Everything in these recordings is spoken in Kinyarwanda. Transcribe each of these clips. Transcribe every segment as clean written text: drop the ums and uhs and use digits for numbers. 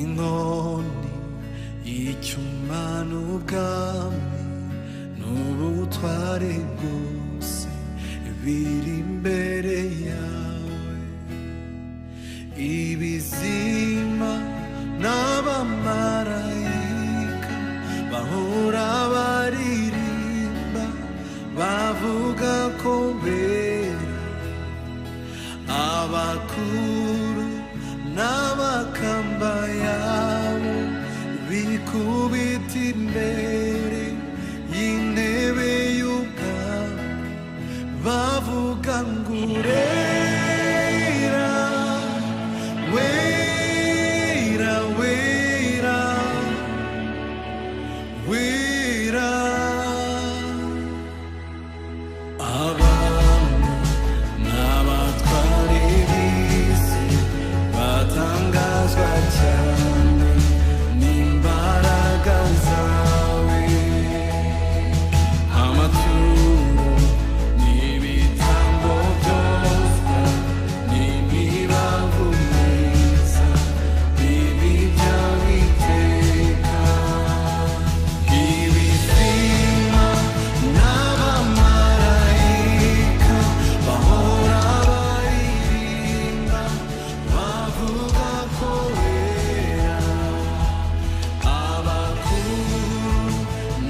Inkoni y'icyuma n'ubwami n'ubutware bwose biri imbere yawe. Ibizima n'abamarayika bahora baririmba bavuga ko bera, abakuru n'abakamba yabo bikubita imbere y'intebe y'ubwami bavuga ngo urera, wera, wera, wera. Abantu n'abatware b'isi batangazwa cyane n'imbaraga zawe. Amaturo n'ibitambo byoswa n'imibavu myiza n'ibijya biteka. Ibizima n'abamarayika bahora baririmba bavuga ko wera, abakuru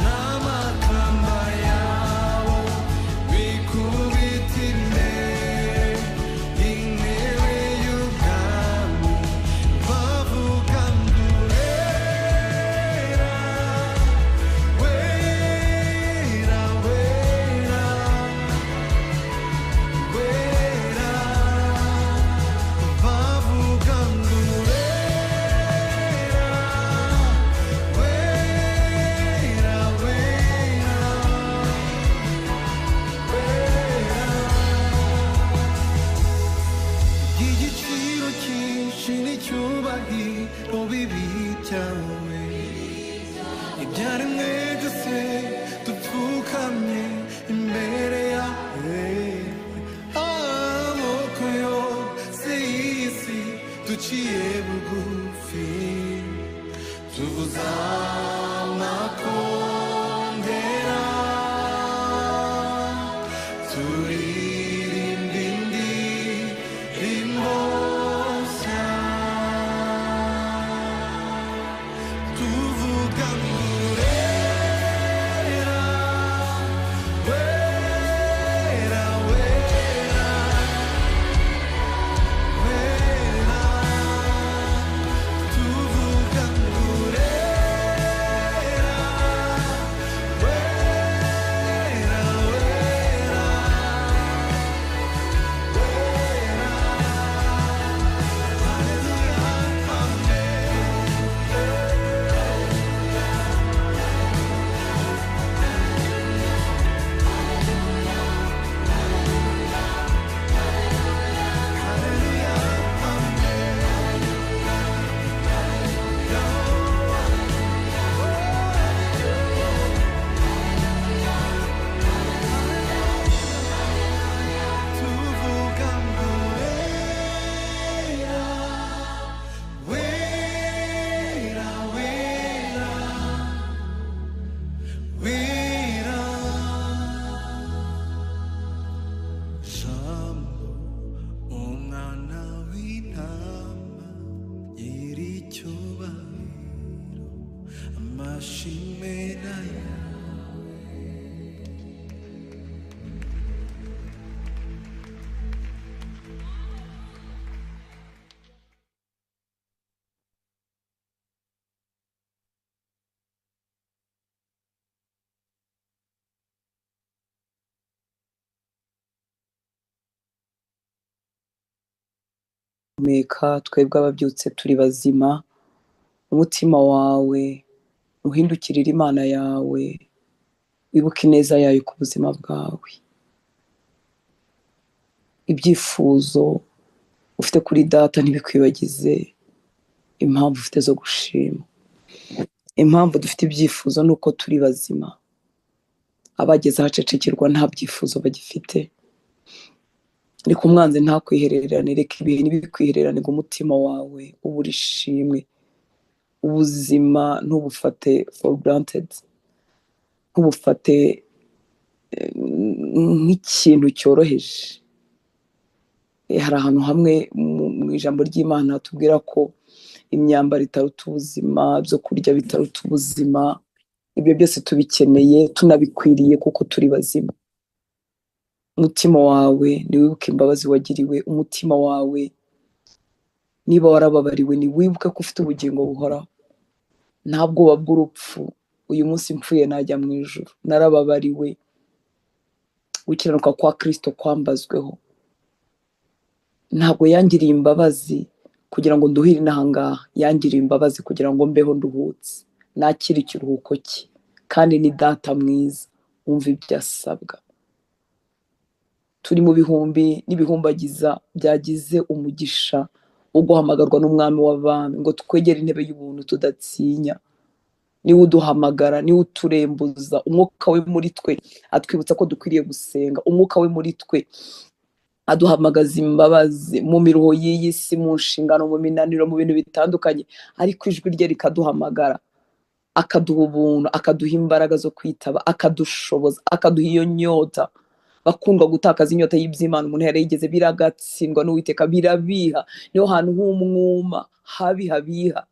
n'amakamba yabo bikubita imbere y'intebe y'ubwami bavuga ngo urera, wera, wera, wera, bavuga ngo urera, wera, wera, wera. Igiciro cyinshi n'icyubahiro bibi byawe, ibyaremwe byose dupfukamye imbere yawe. Amoko yose y'isi duciye bugufi, tuvuza amakondera, turirimba indirimbo nshya, tuvuga ngo urera, wera, wera, wera, tuvuga ngo urera, wera, wera, wera. Haleluya, amen. Haleluya, amen. Tuvuga ngo wera, wera, wera, wera. Jambo, umwana w'intama, nyiricyubahiro, amashimwe nayo. Guhumeka twebwe ababyutse turi bazima, umutima wawe uhindukirire Imana yawe, wibuke ineza yayo ku buzima bwawe. Ibyifuzo ufite kuri data ntibikwibagize impamvu ufite zo gushima. Impamvu dufite ibyifuzo ni uko turi bazima. Abageze ahacecekerwa nta byifuzo bagifite. Reka umwanzi ntakwihererane, reka ibihe ntibikwihererane ngo umutima wawe ubure ishimwe. Ubuzima ntubufate for granted, ntubufate nk'ikintu cyoroheje. Hari ahantu hamwe mu ijambo ry'Imana hatubwira ko imyambaro itaruta ubuzima, ibyo kurya bitaruta ubuzima, ibyo byose tubikeneye tunabikwiriye kuko turi bazima. Umutima wawe niwibuke imbabazi wagiriwe, umutima wawe niba warababariwe niwibuke ko ufite ubugingo buhoraho, nta bwoba bw'urupfu. Uyu munsi mpfuye najya mu ijuru, narababariwe. Gukiranuka kwa Kristo kwambazweho. Ntabwo yangiriye imbabazi kugira ngo nduhire inaha ngaha, yangiriye imbabazi kugira ngo mbeho nduhutse, nakire ikiruhuko cye. Kandi ni data mwiza wumva ibyo asabwa. Turi mu bihumbi n'ibihumbagiza byagize umugisha wo guhamagarwa n'Umwami w'abami ngo twegere intebe y'ubuntu tudatinya. Niwe uduhamagara, niwe uturembuza. Umwuka we muri twe atwibutsa ko dukwiriye gusenga. Umwuka we muri twe aduhamagaza imbabazi mu miruho y'iyi si, mu nshingano, mu minaniro, mu bintu bitandukanye, ariko ijwi rye rikaduhamagara, akaduha ubuntu, akaduha imbaraga zo kwitaba, akadushoboza, akaduha iyo nyota. Bakundwa, gutakaza inyota y'iby'Imana umuntu yarayigeze biragatsindwa n'Uwiteka, birabiha. Niho hantu h'umwuma habi habiha.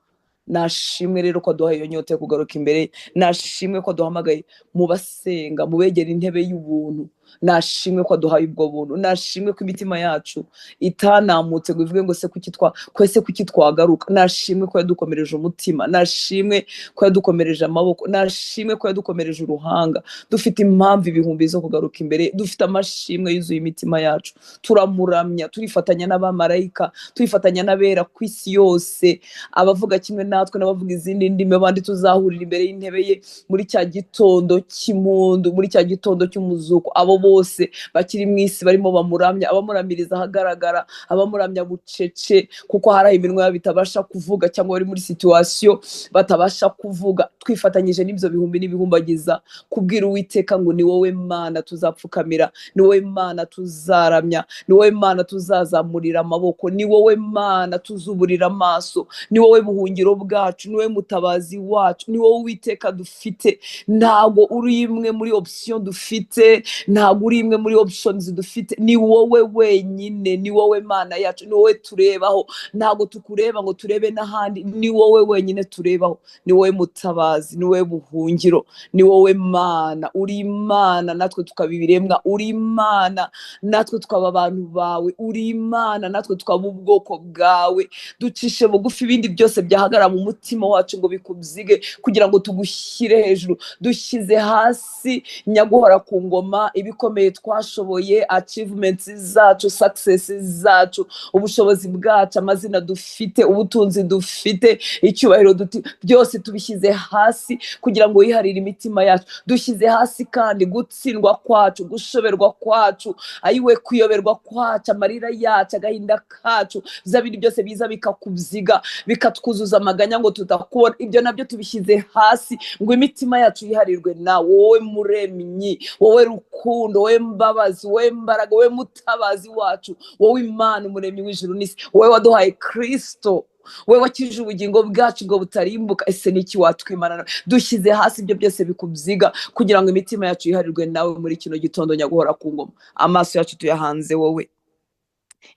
Nashimwe rero ko aduha iyo nyota yo kugaruka imbere, nashimwe ko aduhamagaye mu basenga, mu begera intebe y'ubuntu, nashimwe ko aduhaye ubwo buntu, nashimwe ko imitima yacu itanamutse ngo ivuge ngo se kuki kwese kuki twagaruka. Nashimwe ko yadukomereje umutima, nashimwe ko yadukomereje amaboko, nashimwe ko yadukomereje uruhanga. Dufite impamvu ibihumbi zo kugaruka imbere, dufite amashimwe yuzuye imitima yacu. Turamuramya, turifatanya n'abamarayika, turifatanya n'abera ku isi yose, abavuga kimwe natwe n'abavuga izindi ndimi, abandi tuzahurira imbere y'intebe ye muri cya gitondo cy'impundu, muri cya gitondo cy'umuzuko. Abo bose bakiri mu isi barimo bamuramya, abamuramiriza ahagaragara, abamuramya bucece, kuko hari iminwa yabo itabasha kuvuga cyangwa bari muri situation batabasha kuvuga. Twifatanyije n'ibyo bihumbi n'ibihumbagiza kubwira Uwiteka ngo ni wowe Mana tuzapfukamira, ni wowe Mana tuzaramya, ni wowe Mana tuzazamurira amaboko, ni wowe Mana tuzuburira amaso, ni wowe buhungiro bwacu, ni wowe mutabazi wacu, ni wowe Uwiteka dufite. Ntabwo uri imwe muri option dufite, ntabwo uri imwe muri options dufite, ni wowe wenyine, ni wowe Mana yacu, ni wowe turebaho. Ntabwo tukureba ngo turebe n'ahandi, ni wowe wenyine turebaho, ni wowe mutabazi, ni wowe buhungiro, ni wowe Mana. Uri Imana natwe tukaba ibiremwa, uri Imana natwe tukaba abantu bawe, uri Imana natwe tukaba ubwoko bwawe. Ducishe bugufi ibindi byose byahagarara mu mutima wacu ngo bikubyige, kugira ngo tugushyire hejuru. Dushyize hasi nyaguhora ku ngoma ibikomeye twashoboye, achievements zacu, success zacu, ubushobozi bwacu, amazina dufite, ubutunzi dufite, icyubahiro dufite, byose tubishyize hasi kugira ngo wiharire imitima yacu. Dushyize hasi kandi gutsindwa kwacu, gushoberwa kwacu, ayiwe kuyoberwa kwacu, amarira yacu, agahinda kacu, bya bindi byose biza bikakubyiga, bikatwuzuza amaganya ngo tutakubona, ibyo nabyo tubishyize hasi ngo imitima yacu yiharirwe na wowe muremyi, wowe rukundo, wowe mbabazi, wowe mbaraga, wowe mutabazi wacu, wowe Imana umuremyi w'ijuru n'isi, wowe waduhaye Kristo, wowe wakijije ubugingo bwacu ngo butarimbuka. Ese niki watwimana? Dushyize hasi ibyo byose bikubyiga kugira ngo imitima yacu yiharirwe nawe muri kino gitondo nyaguhora ku ngoma. Amaso yacu tuyahanze wowe,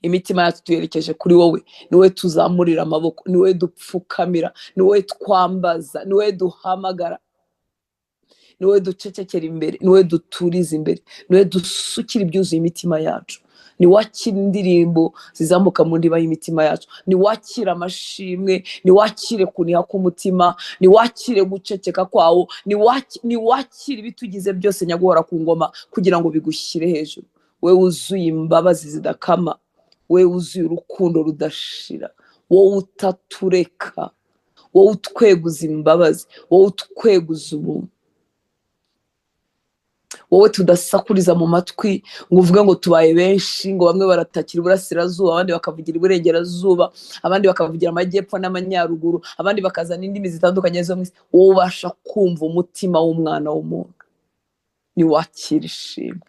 imitima yacu tuyerekeje kuri wowe. Ni wowe tuzamurira amaboko, ni wowe dupfukamira, ni wowe twambaza, ni wowe duhamagara, ni wowe ducecekera imbere, ni wowe duturiza imbere, ni wowe dusukira ibyuzuye imitima yacu, ni wakira indirimbo zizamuka mu ndiba y'imitima yacu, ni wakira amashimwe, ni wakire kuniha k'umutima, ni wakire guceceka kwawo, ni wakire ibitugize byose nyaguhora ku ngoma kugira ngo bigushyire hejuru. We wuzuye imbabazi zidakama, we wuzuye urukundo rudashira, wowe utatureka, wowe utweguza imbabazi, wowe utweguza ubuntu, wowe tudasakuriza mu matwi ngo uvuge ngo tubaye benshi, ngo bamwe baratakira iburasirazuba, abandi bakavugira iburengerazuba, abandi bakavugira amajyepfo n'amanyaruguru, abandi bakazana indimi zitandukanye zo mu isi. Wowe ubasha kumva umutima w'umwana w'umuntu, ni wakira ishimwe,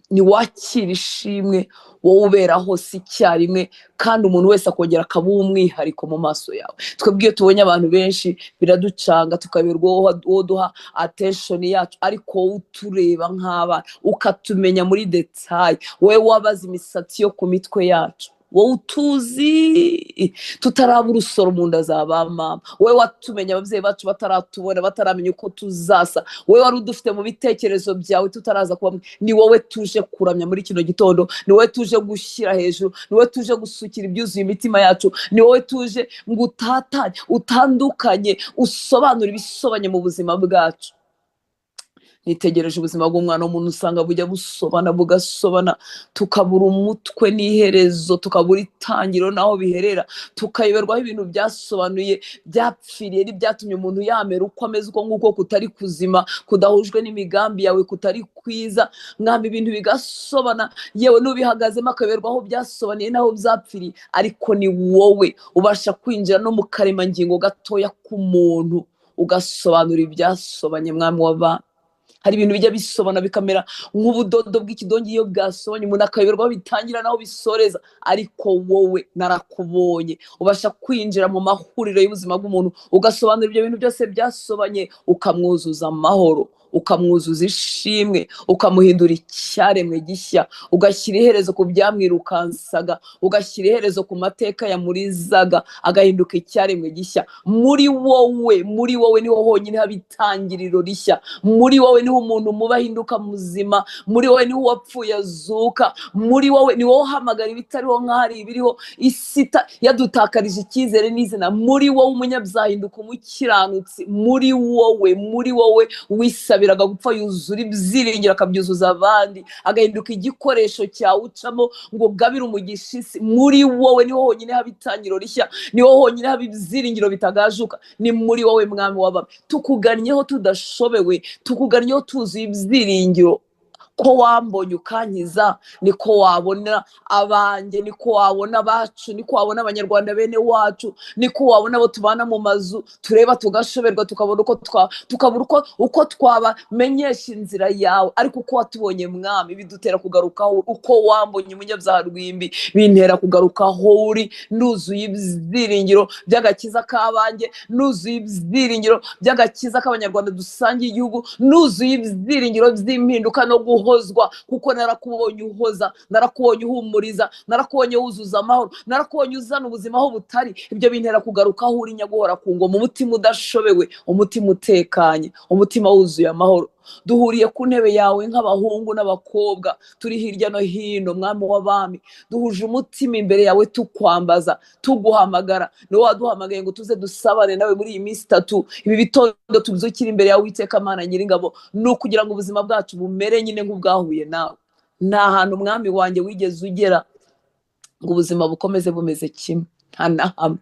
Niwakira ishimwe wowe ubera hose icyarimwe, kandi umuntu wese akongera akaba uw'umwihariko mu maso yawe. Twebwe iyo tubonye abantu benshi biraducanga, tukaberwa uwo duha attention yacu, ariko wowe utureba nk'abana ukatumenya muri detail, wowe wabaza imisatsi yo ku mitwe yacu, wowe utuzi tutaraba urusoro mu nda za ba mama, wowe watumenya ababyeyi bacu bataratubona, bataramenya uko tuzasa, wowe wari udufite mu bitekerezo byawe tutaraza kuba. Ni wowe tuje kuramya muri kino gitondo, ni wowe tuje gushyira hejuru, ni wowe tuje gusukira ibyuzuye imitima yacu, ni wowe tuje ngo utatanye, utandukanye, usobanure ibisobanye mu buzima bwacu. Nitegereje ubuzima bw'umwana w'umuntu usanga bujya busobana bugasobana, tukabura umutwe n'iherezo, tukabura itangiriro n'aho biherera, tukayoberwaho ibintu byasobanuye byapfiriye n'ibyatumye umuntu yamera uko ameze uko nguko, kutari kuzima, kudahujwe n'imigambi yawe, kutari kwiza. Mwami, ibintu bigasobana, yewe n'ubihagazemo akayoberwaho byasobaniye n'aho byapfiriye, ariko ni wowe ubasha kwinjira no mu karemangingo gatoya k'umuntu ugasobanura ibyasobanye. Mwami w'abana, hari ibintu bijya bisobana bikamera nk'ubudodo bw'ikidongi iyo bwasobanye, umuntu akayoberwa aho bitangira n'aho bisoreza, ariko wowe narakubonye ubasha kwinjira mu mahuriro y'ubuzima bw'umuntu ugasobanura ibyo bintu byose byasobanye, ukamwuzuza amahoro, ukamwuzuza ishimwe, ukamuhindura icyaremwe gishya, ugashyira iherezo ku byamwirukansaga, ugashyira iherezo ku mateka yamurizaga, agahinduka icyaremwe gishya. Muri wowe, muri wowe niho honyine haba itangiriro rishya, muri wowe niho umuntu muba ahinduka muzima, muri wowe niho uwapfuye azuka, muri wowe ni wowe uhamagara ibitariho nk'ahari ibiriho, isi yadutakarije icyizere n'izina. Muri wowe umunyabyaha ahinduka umukiranutsi, muri wowe, muri wowe wisabira gupfa yuzura ibyiringiro akabyuzuza abandi, agahinduka igikoresho cyawe ucamo ngo gabire umugisha isi. Muri wowe niho honyine haba itangiriro rishya, niho honyine haba ibyiringiro bitagajuka, ni muri wowe Mwami w'abami. Tukugannyeho tudashobewe, tukugannyeho tuzuye ibyiringiro ko wambonye ukankiza, niko wabona abanjye, niko wabona abacu, niko wabona abanyarwanda bene wacu, niko wabona abo tubana mu mazu tureba tugashoberwa, tukabona uko tukabura uko twabamenyesha inzira yawe. Ariko uko watubonye Mwami bidutera kugarukaho, uko wambonye umunyabyaha rwimbi bintera kugarukaho uri, nuzuye ibyiringiro by'agakiza k'abanjye, nuzuye ibyiringiro by'agakiza k'abanyarwanda dusangiye igihugu, nuzuye ibyiringiro by'impinduka no guhozwa, kuko narakubonye uhoza, narakubonye uhumuriza, narakubonye wuzuza amahoro, narakubonye uzana ubuzima aho butari. Ibyo bintera kugaruka aho uri nyaguhora ku ngoma, umutima udashobewe, umutima utekanye, umutima wuzuye amahoro. Duhuriye ku ntebe yawe nk'abahungu n'abakobwa turi hirya no hino, Mwami w'abami, duhuje umutima imbere yawe tukwambaza, tuguhamagara. Ni wowe waduhamagaye ngo tuze dusabane nawe muri iyi minsi itatu, ibi bitondo tubyukire imbere yawe Uwiteka Mana Nyiringabo, ni ukugira ngo ubuzima bwacu bumere nyine nk'ubwahuye nawe. Nta hantu Mwami wanjye wigeze ugera ngo ubuzima bukomeze bumeze kimwe, nta na hamwe,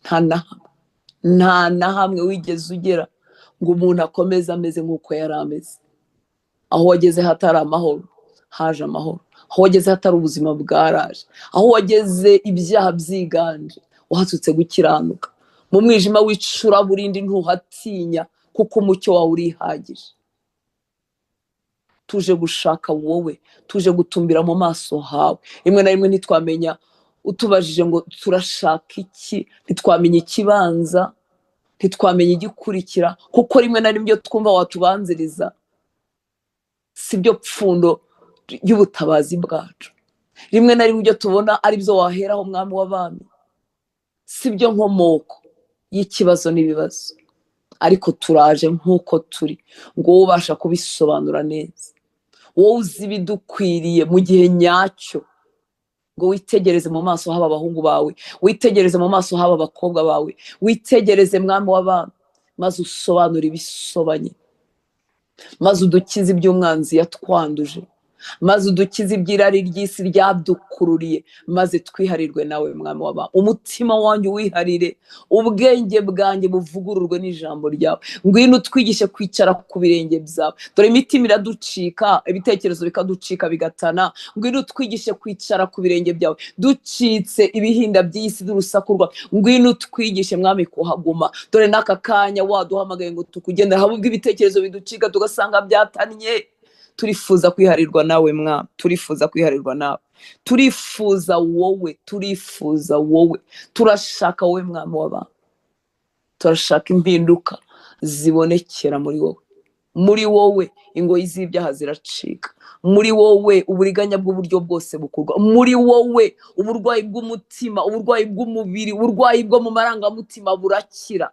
nta na hamwe, nta na hamwe wigeze ugera ngo umuntu akomeze ameze nk'uko yari ameze. Aho wageze hatari amahoro haje amahoro, aho wageze hatari ubuzima bwaraje, aho wageze ibyaha byiganje wahatsutse gukiranuka. Mu mwijima w'icuraburindi ntuhatinya, kuko umucyo wawe urihagije. Tuje gushaka wowe, tuje gutumbira mu maso hawe. Rimwe na rimwe ntitwamenya, utubajije ngo turashaka iki, ntitwamenya ikibanza, ntitwamenya igikurikira, kuko rimwe na rimwe twumva watubanziriza si byo pfundo ry'ubutabazi bwacu. Rimwe na rimwe ibyo tubona ari byo waheraho Mwami w'abami, si byo nkomoko y'ikibazo n'ibibazo. Ariko turaje nk'uko turi, ngo wowe ubasha kubisobanura neza, wowe uzi ibidukwiriye mu gihe nyacyo, ngo witegereze mu maso haba abahungu bawe, witegereze mu maso haba abakobwa bawe, witegereze Mwami w'abami, maze usobanure ibisobanye, maze udukize iby'umwanzi yatwanduje, maze udukize iby'irari ry'isi ryadukururiye, maze twiharirwe nawe Mwami w'abami. Umutima wanjye uwiharire, ubwenge bwanjye buvugururwe n'ijambo ryawe. Ngwino utwigishe kwicara ku birenge byawe. Dore imitima iraducika, ibitekerezo bikaducika bigatana. Ngwino utwigishe kwicara ku birenge byawe, ducitse ibihinda by'isi n'urusaku rwawe. Ngwino utwigishe Mwami kuhaguma. Dore n'aka kanya waduhamagaye ngo tukugendere, habe ubwo ibitekerezo biducika tugasanga byatannye. Turifuza kwiharirwa nawe mwami, turifuza kwiharirwa nawe, turifuza wowe, turifuza wowe, turashaka wowe mwami w'abantu, turashaka impinduka zibonekera muri wowe. Muri wowe ingoyi z'ibyaha ziracika, muri wowe uburiganya bw'uburyo bwose bukorwa, muri wowe uburwayi bw'umutima, uburwayi bw'umubiri, uburwayi bwo mu marangamutima burakira.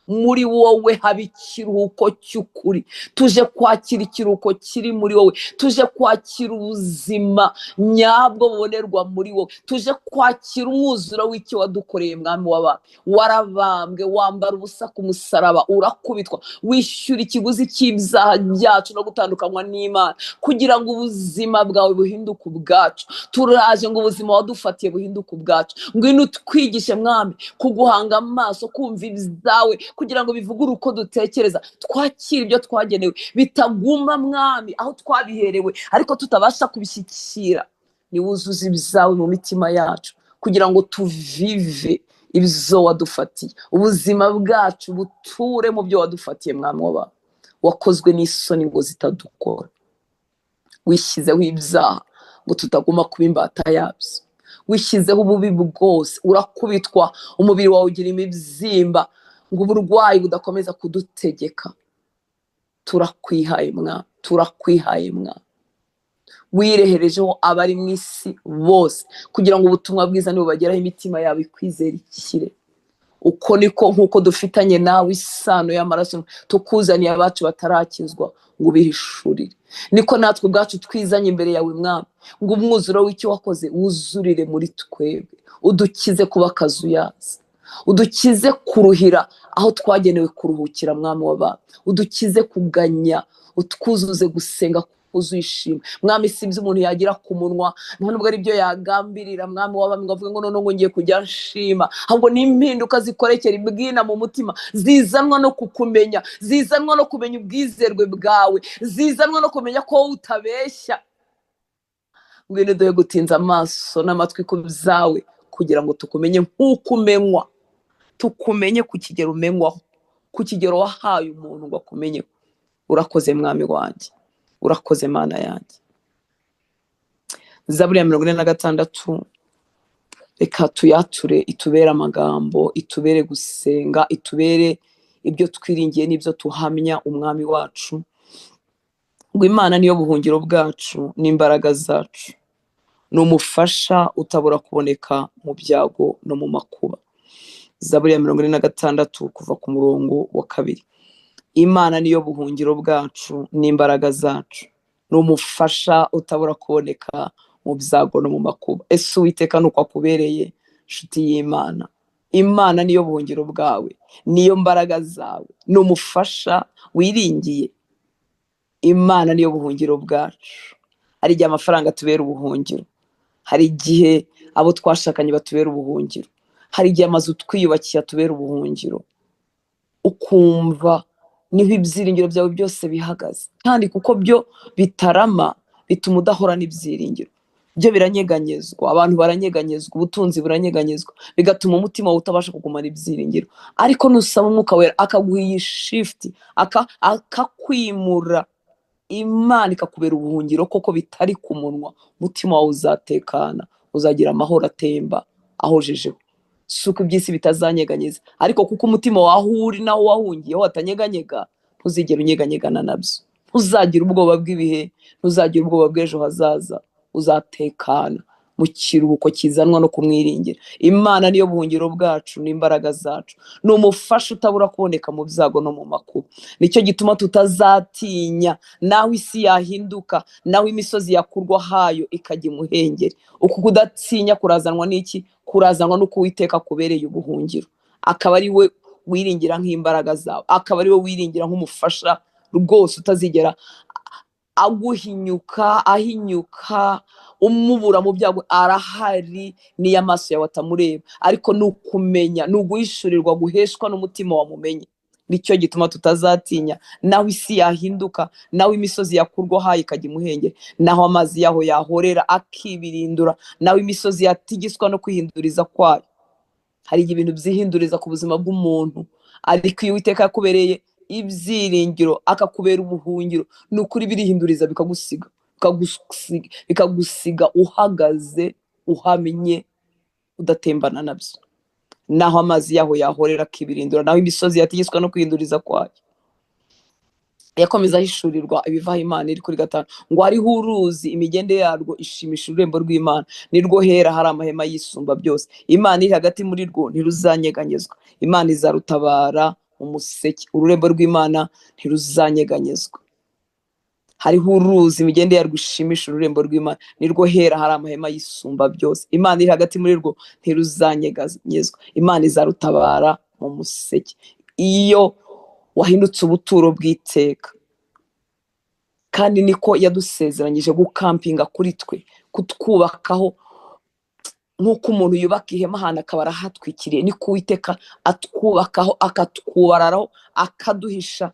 Muri wowe haba ikiruhuko cy'ukuri. Tuje kwakira ikiruhuko kiri muri wowe, tuje kwakira ubuzima nyabwo bubonerwa muri wowe, tuje kwakira umwuzuro w'icyo wadukoreye mwami w'abami. Warabambwe, wambara ubusa ku musaraba, urakubitwa, wishyura ikiguzi cy'ibyaha byacu no gutandukanywa n'Imana kugira ngo ubuzima bwawe buhinduke ubwacu. Turaje ngo ubuzima wadufatiye buhinduke ubwacu. Ngwino utwigishe mwami kuguhanga amaso, kumva ibyawe kugira ngo bivugure uko dutekereza, twakire ibyo twagenewe, bitaguma mwami aho twabiherewe ariko tutabasha kubishyikira. Niwuzuze ibyawe mu mitima yacu kugira ngo tuvive ibyo wadufatiye, ubuzima bwacu buture mu byo wadufatiye mwami w'abantu. Wakozwe n'isoni ngo zitadukora, wishyizeho ibyaha ngo tutaguma kuba imbata yabyo, wishyizeho ububi bwose, urakubitwa, umubiri wawe ugira imibyimba ngo uburwayi budakomeza kudutegeka. Turakwihaye mwa, turakwihaye mwa. Wireherejeho abari mu isi bose kugira ngo ubutumwa bwiza nibubageraho imitima yabo ikwizera ikire. Uko niko nk'uko dufitanye nawe isano y'amaraso, tukuzaniye abacu batarakizwa ngo ubihishurire, niko natwe ubwacu twizanye imbere yawe mwami ngo umwuzuro w'icyo wakoze wuzurire muri twebwe, udukize kuba akazuyaza, udukize kuruhira aho twagenewe kuruhukira mwami w'abantu, udukize kuganya, utwuzuze gusenga kuzuye ishimwe mwami. Si ibyo umuntu yagira ku munwa, nta nubwo ari byo yagambirira mwami w'abami ngo avuge ngo none ngo ngiye kujya nshima, ahubwo ni impinduka zikorekera ibwina mu mutima, zizanwa no kukumenya, zizanwa no kumenya ubwizerwe bwawe, zizanwa no kumenya ko wowe utabeshya. Ngwino duhe gutinza amaso n'amatwi ku byawe kugira ngo tukumenye nk'uko umenywa, tukumenye ku kigero umenywaho, ku kigero wahaye umuntu ngo akumenyeho. Urakoze mwami wanjye, urakoze mana yanjye. Zaburi ya 46, reka tuyature, itubere amagambo, itubere gusenga, itubere ibyo twiringiye n'ibyo tuhamya umwami wacu. Ngo Imana niyo buhungiro bwacu n'imbaraga zacu, ni umufasha utabura kuboneka mu byago no mu makuba. Zaburi ya 46 kuva ku murongo wa 2. Imana niyo buhungiro bwacu n'imbaraga zacu, ni umufasha utabura kuboneka mu byago no mu makuba. Ese Uwiteka nuko akubereye nshuti y'Imana? Imana niyo buhungiro bwawe, niyo mbaraga zawe, ni umufasha wiringiye. Imana niyo buhungiro bwacu. Hari igihe amafaranga atubera ubuhungiro, hari igihe abo twashakanye batubera ubuhungiro, hari igihe amazu twiyubakiye atubera ubuhungiro, ukumva niho ibyiringiro byawe byose bihagaze. Kandi kuko byo bitarama bituma udahorana ibyiringiro, byo biranyeganyezwa, abantu baranyeganyezwa, ubutunzi buranyeganyezwa, bigatuma umutima wawe utabasha kugumana ibyiringiro. Ariko nusaba umwuka wera akaguha iyi shift, akakwimura, Imana ikakubera ubuhungiro koko bitari ku munwa, umutima wawe uzatekana, uzagira amahoro atemba ahojejeho. Si uko iby'isi bitazanyeganyeza, ariko kuko umutima wawe uri naho wahungiyeho watanyeganyega, ntuzigera unyeganyegana nabyo. Ntuzagira ubwoba bw'ibihe, ntuzagira ubwoba bw'ejo hazaza, uzatekana mu kiruhuko kizanwa no kumwiringira. Imana niyo buhungiro bwacu n'imbaraga zacu, ni umufasha utabura kuboneka mu byago no mu makuba. Nicyo gituma tutazatinya naho isi yahinduka, naho imisozi yakurwa hayo ikajya imuhengeri. Uku kudatinya kurazanwa n'iki? Kurazanwa n'uko Uwiteka akubereye ubuhungiro, akaba ari we wiringira nk'imbaraga zawe, akaba ari we wiringira nk'umufasha rwose utazigera aguhinyuka, ahinyuka, umubura mu byago. Arahari niyo amaso yawe atamureba, ariko ni ukumenya, ni uguhishurirwa guheshwa n'umutima wamumenye. Nicyo gituma tutazatinya naho isi yahinduka, naho imisozi yakurwa hayo ikajya imuhengeri, naho amazi yaho yahorera akibirindura, naho imisozi yatigiswa no kwihinduriza kwayo. Hari igihe ibintu byihinduriza ku buzima bw'umuntu, ariko iyo Uwiteka yakubereye ibyiringiro, akakubera ubuhungiro, ni ukuri birihinduriza bikagusiga, bikagusiga uhagaze uhamye udatembana nabyo. Naho amazi yaho yahorera akibirindura, naho imisozi yategetswe no kwihinduriza kwayo. Yakomeza ahishurirwa ibivaho Imana iri kuri 5 ngo hariho uruzi imigende yarwo ishimisha ururembo rw'Imana, nirwo hera hari amahema yisumba byose. Imana iri hagati muri rwo ntiruzanyeganyezwa, Imana izarutabara umuseke, ururembo rw'Imana ntiruzanyeganyezwa. Hariho uruzi imigende yarwo ishimisha ururembo rw'Imana, nirwo hera hari amahema yisumba byose. Imana iri hagati muri rwo ntiruzanyeganyezwa, Imana izarutabara mu museke. Iyo wahindutse ubuturo bw'iteka, kandi niko yadusezeranyije gukampinga kuri twe, kutwubakaho nk'uko umuntu yubaka ihema ahantu akaba arahatwikiriye, niko Uwiteka atwubakaho, akatwubararaho, akaduhisha,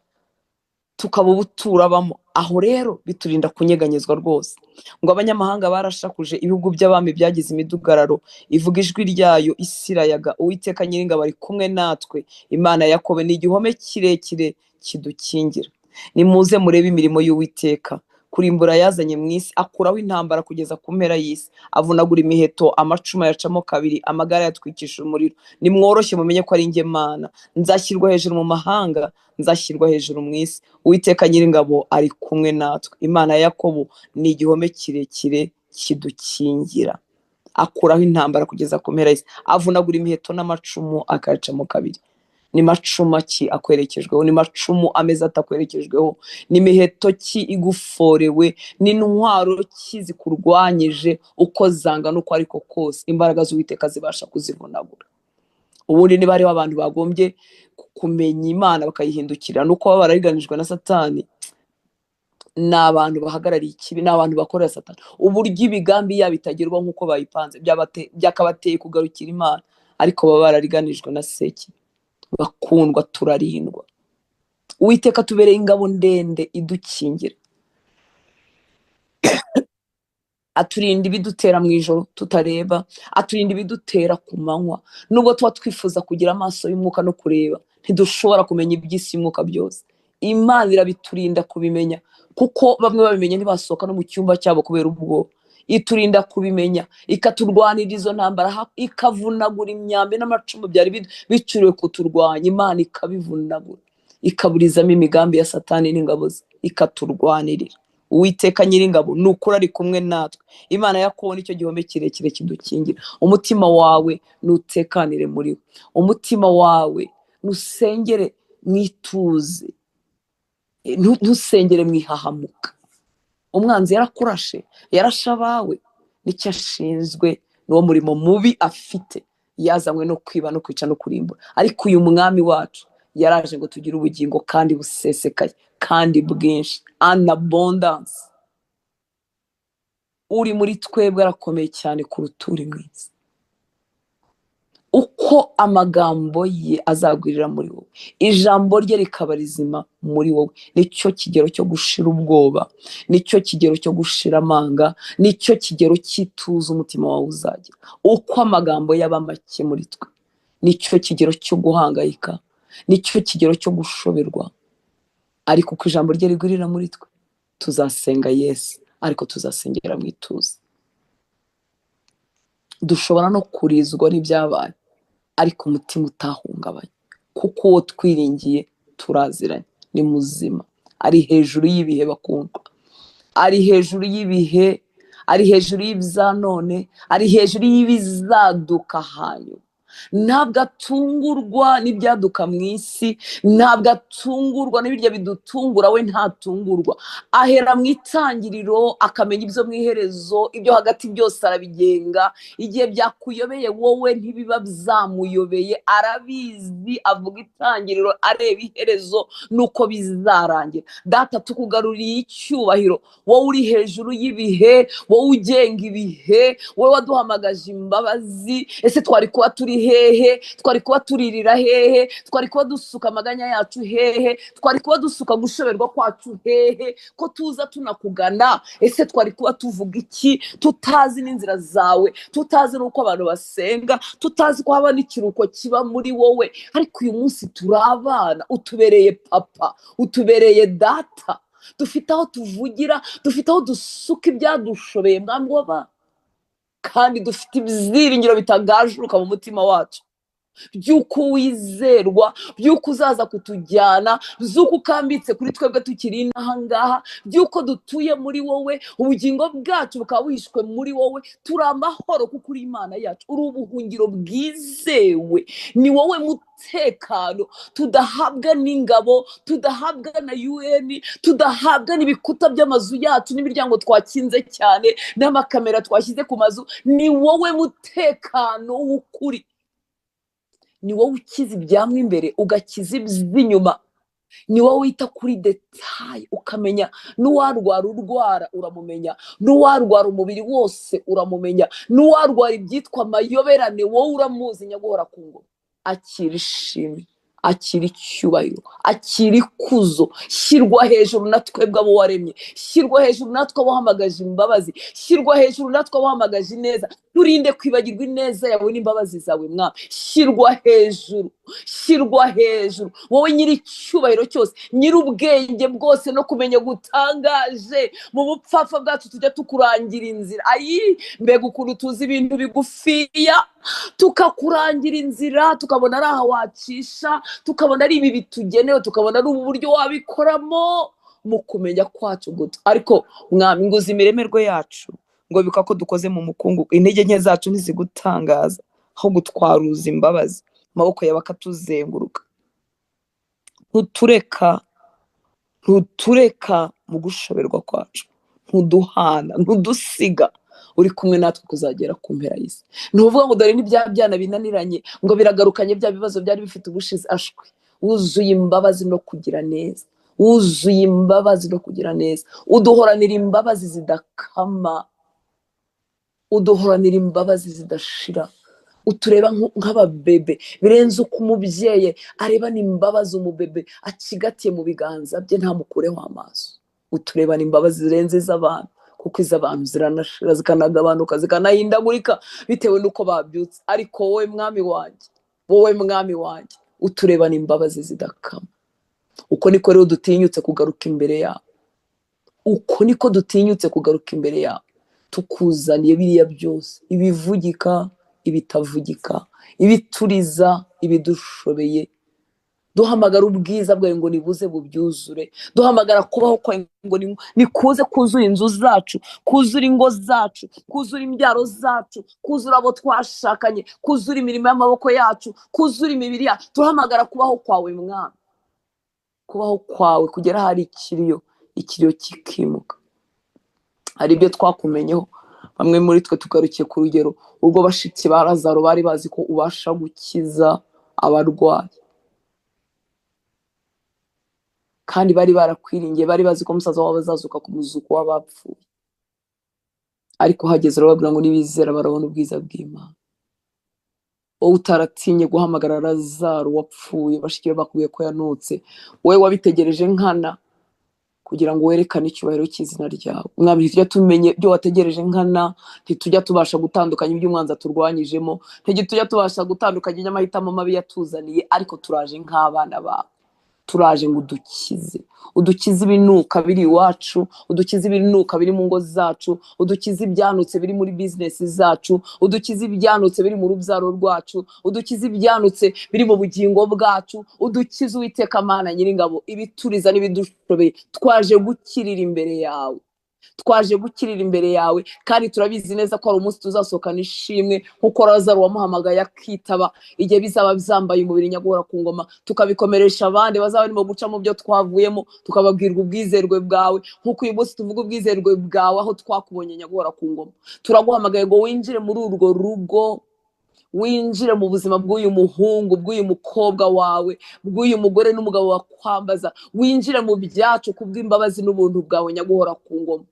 tukaba ubuturo abamo. Aho rero biturinda kunyeganyezwa rwose. Ngo abanyamahanga barashakuje, ibihugu by'abami byagize imidugararo, ivuga ijwi ryayo isi irayaga. Uwiteka Nyiringabo ari kumwe natwe, Imana ya Yakobo ni igihome kirekire kidukingira. Nimuze murebe imirimo y'Uwiteka, kurimbura yazanye mu isi, akuraho intambara kugeza ku mpera y'isi, avunagura imiheto, amacumu ayacamo kabiri, amagare ayatwikisha umuriro. Nimworoshye mumenye ko ari njye Mana, nzashyirwa hejuru mu mahanga, nzashyirwa hejuru mu isi. Uwiteka Nyiringabo ari kumwe natwe, Imana ya Yakobo ni igihome kirekire kidukingira. Akuraho intambara kugeza ku mpera y'isi, avunagura imiheto n'amacumu akayacamo kabiri. Ni macuma ki akwerekejweho, ni macumu ameze atakwerekejweho, ni miheto ki iguforewe, ni intwaro ki zikurwanyije, uko zangana uko ariko kose imbaraga z'Uwiteka zibasha kuzivunagura. Ubundi niba hariho abantu bagombye kumenya Imana bakayihindukira, nuko baba barariganijwe na Satani, ni abantu bahagarariye ikibi, ni abantu bakorera Satani. Uburyo imigambi yabo itagerwaho nk'uko bayipanze, byakabateye kugarukira Imana, ariko baba barariganijwe na Seki. Bakundwa, turarindwa. Uwiteka tubereye ingabo ndende idukingira, aturinda ibidutera mu ijoro tutareba, aturinda ibidutera ku manywa. Nubwo tuba twifuza kugira amaso y'umwuka no kureba, ntidushobora kumenya iby'isi y'umwuka byose. Imana irabiturinda kubimenya, kuko bamwe babimenye ntibasohoka no mu cyumba cyabo kubera ubwoba. Iturinda kubimenya, ikaturwanira izo ntambara, ikavunagura imyambi n'amacumu byari bicuriwe kuturwanya. Imana ikabivunagura, ikaburizamo imigambi ya Satani n'ingabo ze, ikaturwanirira. Uwiteka Nyiringabo ni ukuri ari kumwe natwe, Imana ya Yakobo nicyo gihome kirekire kidukingira. Umutima wawe nutekanire muri we, umutima wawe nusengere mu ituze, ntusengere mu ihahamuka. Umwanzi yarakurashe, yarashe abawe, nicyo ashinzwe, n'uwo murimo mubi afite, yazanywe no kwiba no kwica no kurimbura. Ariko uyu mwami wacu yaraje ngo tugire ubugingo kandi busesekaye kandi bwinshi, an abundance. Uri muri twebwe arakomeye cyane kuruta uri mu isi. Uko amagambo ye azagwirira muri wowe, ijambo rye rikaba rizima muri wowe, nicyo kigero cyo gushira ubwoba, nicyo kigero cyo gushira amanga, nicyo kigero cy'ituze umutima wawe uzagira. Uko amagambo yaba make muri twe, nicyo kigero cyo guhangayika, nicyo kigero cyo gushoberwa. Ariko uko ijambo rye rigwirira muri twe, tuzasenga Yesu, ariko tuzasengera mu ituze. Dushobora no kurizwa n'ibyabaye, ariko umutima utahungabanye, kuko uwo twiringiye turaziranye, ni muzima, ari hejuru y'ibihe bakundwa, ari hejuru y'ibihe, ari hejuru y'ibya none, ari hejuru y'ibizaduka hanyuma. Ntabwo atungurwa n'ibyaduka mu isi, ntabwo atungurwa n'ibirya bidutungura, we ntatungurwa. Ahera mu itangiriro akamenya ibyo mu iherezo, ibyo hagati byose arabigenga. Igihe byakuyobeye wowe ntibiba byamuyobeye, arabizi, avuga itangiriro areba iherezo nuko bizarangira. Data, tukugaruriye icyubahiro, wowe uri hejuru y'ibihe, wowe ugenga ibihe, wowe waduhamagaje imbabazi. Ese twari kuba turi hehe? Twari kuba turirira hehe? Twari kuba dusuka amaganya yacu hehe? Twari kuba dusuka gushoberwa kwacu hehe? Ko tuza tunakugana, ese twari kuba tuvuga iki tutazi n'inzira zawe, tutazi n'uko abantu basenga, tutazi ko haba n'ikiruhuko kiba muri wowe? Ariko uyu munsi turi abana, utubereye papa, utubereye data, dufite aho tuvugira, dufite aho dusuka ibyadushobeye mwami w'abana, kandi dufite ibyiringiro bitagajuruka mu mutima wacu by'uko wizerwa, by'uko uzaza kutujyana, by'uko ukambitse kuri twebwe tukiri inaha ngaha, by'uko dutuye muri wowe, ubugingo bwacu bukaba buhishwe muri wowe. Turi amahoro kuko uri Imana yacu, uri ubuhungiro bwizewe, ni wowe mutekano tudahabwa n'ingabo, tudahabwa na UN, tudahabwa n'ibikuta by'amazu yacu n'imiryango twakinze cyane n'amakamera twashyize ku mazu. Ni wowe mutekano w'ukuri, ni wowe ukiza ibyamwe imbere ugakiza iby'inyuma, ni wowe wita kuri detaye ukamenya n'uwarwara urwara uramumenya, n'uwarwara umubiri wose uramumenya, n'uwarwara ibyitwa amayoberane wowe uramuzi. Nyaguhora ku ngoma, akira ishimwe, akira icyubahiro, akira ikuzo, shyirwa hejuru na twebwe abo waremye, shyirwa hejuru natwe abo wahamagaje imbabazi, shyirwa hejuru natwe abo wahamagaje ineza. Turinde kwibagirwa ineza yawe n'imbabazi zawe mwami. Shyirwa hejuru, shyirwa hejuru, wowe nyiri icyubahiro cyose, nyiri ubwenge bwose no kumenya gutangaje. Mu bupfapfa bwacu tujya tukurangira inzira. Ayi mbega ukuntu tuzi ibintu bigufiya, tukakurangira inzira, tukabona ari aha wacisha, tukabona ari ibi bitugenewe, tukabona ari ubu buryo wabikoramo mu kumenya kwacu guto. Ariko mwami, nguza imiremerwe yacu ngo bika ko dukoze mu mukungugu, intege nke zacu ntizigutangaza, aho gutwaruza imbabazi, amaboko yawe akatuzenguruka. Ntutureka, ntutureka mu gushoberwa kwacu, ntuduhana, ntudusiga, uri kumwe natwe kuzagera ku mpera y'isi. Ntuvuga ngo dore n'ibya byana binaniranye, ngo biragarukanye bya bibazo byari bifite ubushize. Ashwi, wuzuye imbabazi no kugira neza, wuzuye imbabazi no kugira neza, uduhoranira imbabazi zidakama, uduhoranira imbabazi zidashira, utureba nk'ababebe birenze uko umubyeyi arebana imbabazi umubebe acigatiye mu biganza bye ntamukureho amaso. Uturebana imbabazi zirenze iz'abantu, kuko iz'abantu ziranashira, zikanagabanuka, zikanahindagurika bitewe n'uko babyutse. Ariko wowe mwami wanjye, wowe mwami wanjye, uturebana imbabazi zidakama. Uko niko rero dutinyutse kugaruka imbere yawe, uko niko dutinyutse kugaruka imbere yawe, tukuzaniye biriya byose, ibivugika, ibitavugika, ibituriza, ibidushobeye. Duhamagara ubwiza bwawe ngo nibuze bubyuzure, duhamagara kubaho kwawe ngo nikuze kuzura inzu zacu, kuzura ingo zacu, kuzura imbyaro zacu, kuzura abo twashakanye, kuzura imirimo y'amaboko yacu, kuzura imibiri yacu. Duhamagara kubaho kwawe mwami, kubaho kwawe kugera hari ikiriyo, ikiriyo kikimuka. Hari ibyo twakumenyeho, bamwe muri twe tugarukiye ku rugero urwo bashitsi ba Lazaro bari bazi ko ubasha gukiza abarwayi, kandi bari barakwiringiye, bari bazi ko musaza wabo azazuka ku muzuko w'abapfuye. Ariko hageze urababwira ngo nibizera barabona ubwiza bw'Imana. Wowe utaratinye guhamagara Lazaro wapfuye, bashiki be bakubwiye ko yanutse, wowe wabitegereje nkana kugira ngo werekane icyubahiro cy'izina ryawe. Mwami, ntitujya tumenye ibyo wategereje nkana, ntitujya tubasha gutandukanya ibyo umwanzi aturwanyijemo, ntitujya tubasha gutandukanya iby'amahitamo mabi yatuzaniye, ariko turaje nk'abana bawe, turaje ngo udukize, udukize ibinuka biri iwacu, udukize ibinuka biri mu ngo zacu, udukize ibyanutse biri muri bizinesi zacu, udukize ibyanutse biri mu rubyaro rwacu, udukize ibyanutse biri mu bugingo bwacu, udukize Uwiteka Mana Nyiringabo ibituriza n'ibidushobeye. Twaje gukirira imbere yawe, twaje gukirira imbere yawe, kandi turabizi neza ko hari umunsi tuzasohokana ishimwe nk'uko Lazaro wamuhamagaye akitaba, igihe bizaba byambaye umubiri nyaguhora ku ngoma, tukabikomeresha abandi bazaba barimo guca mu byo twavuyemo, tukababwirwa ubwizerwe bwawe nk'uko uyu munsi tuvuga ubwizerwe bwawe aho twakubonye nyaguhora ku ngoma. Turaguhamagaye ngo winjire muri urwo rugo, winjire mu buzima bw'uyu muhungu, bw'uyu mukobwa wawe, bw'uyu mugore n'umugabo wakwambaza, winjire mu byacu kubw'imbabazi n'ubuntu bwawe nyaguhora ku ngoma.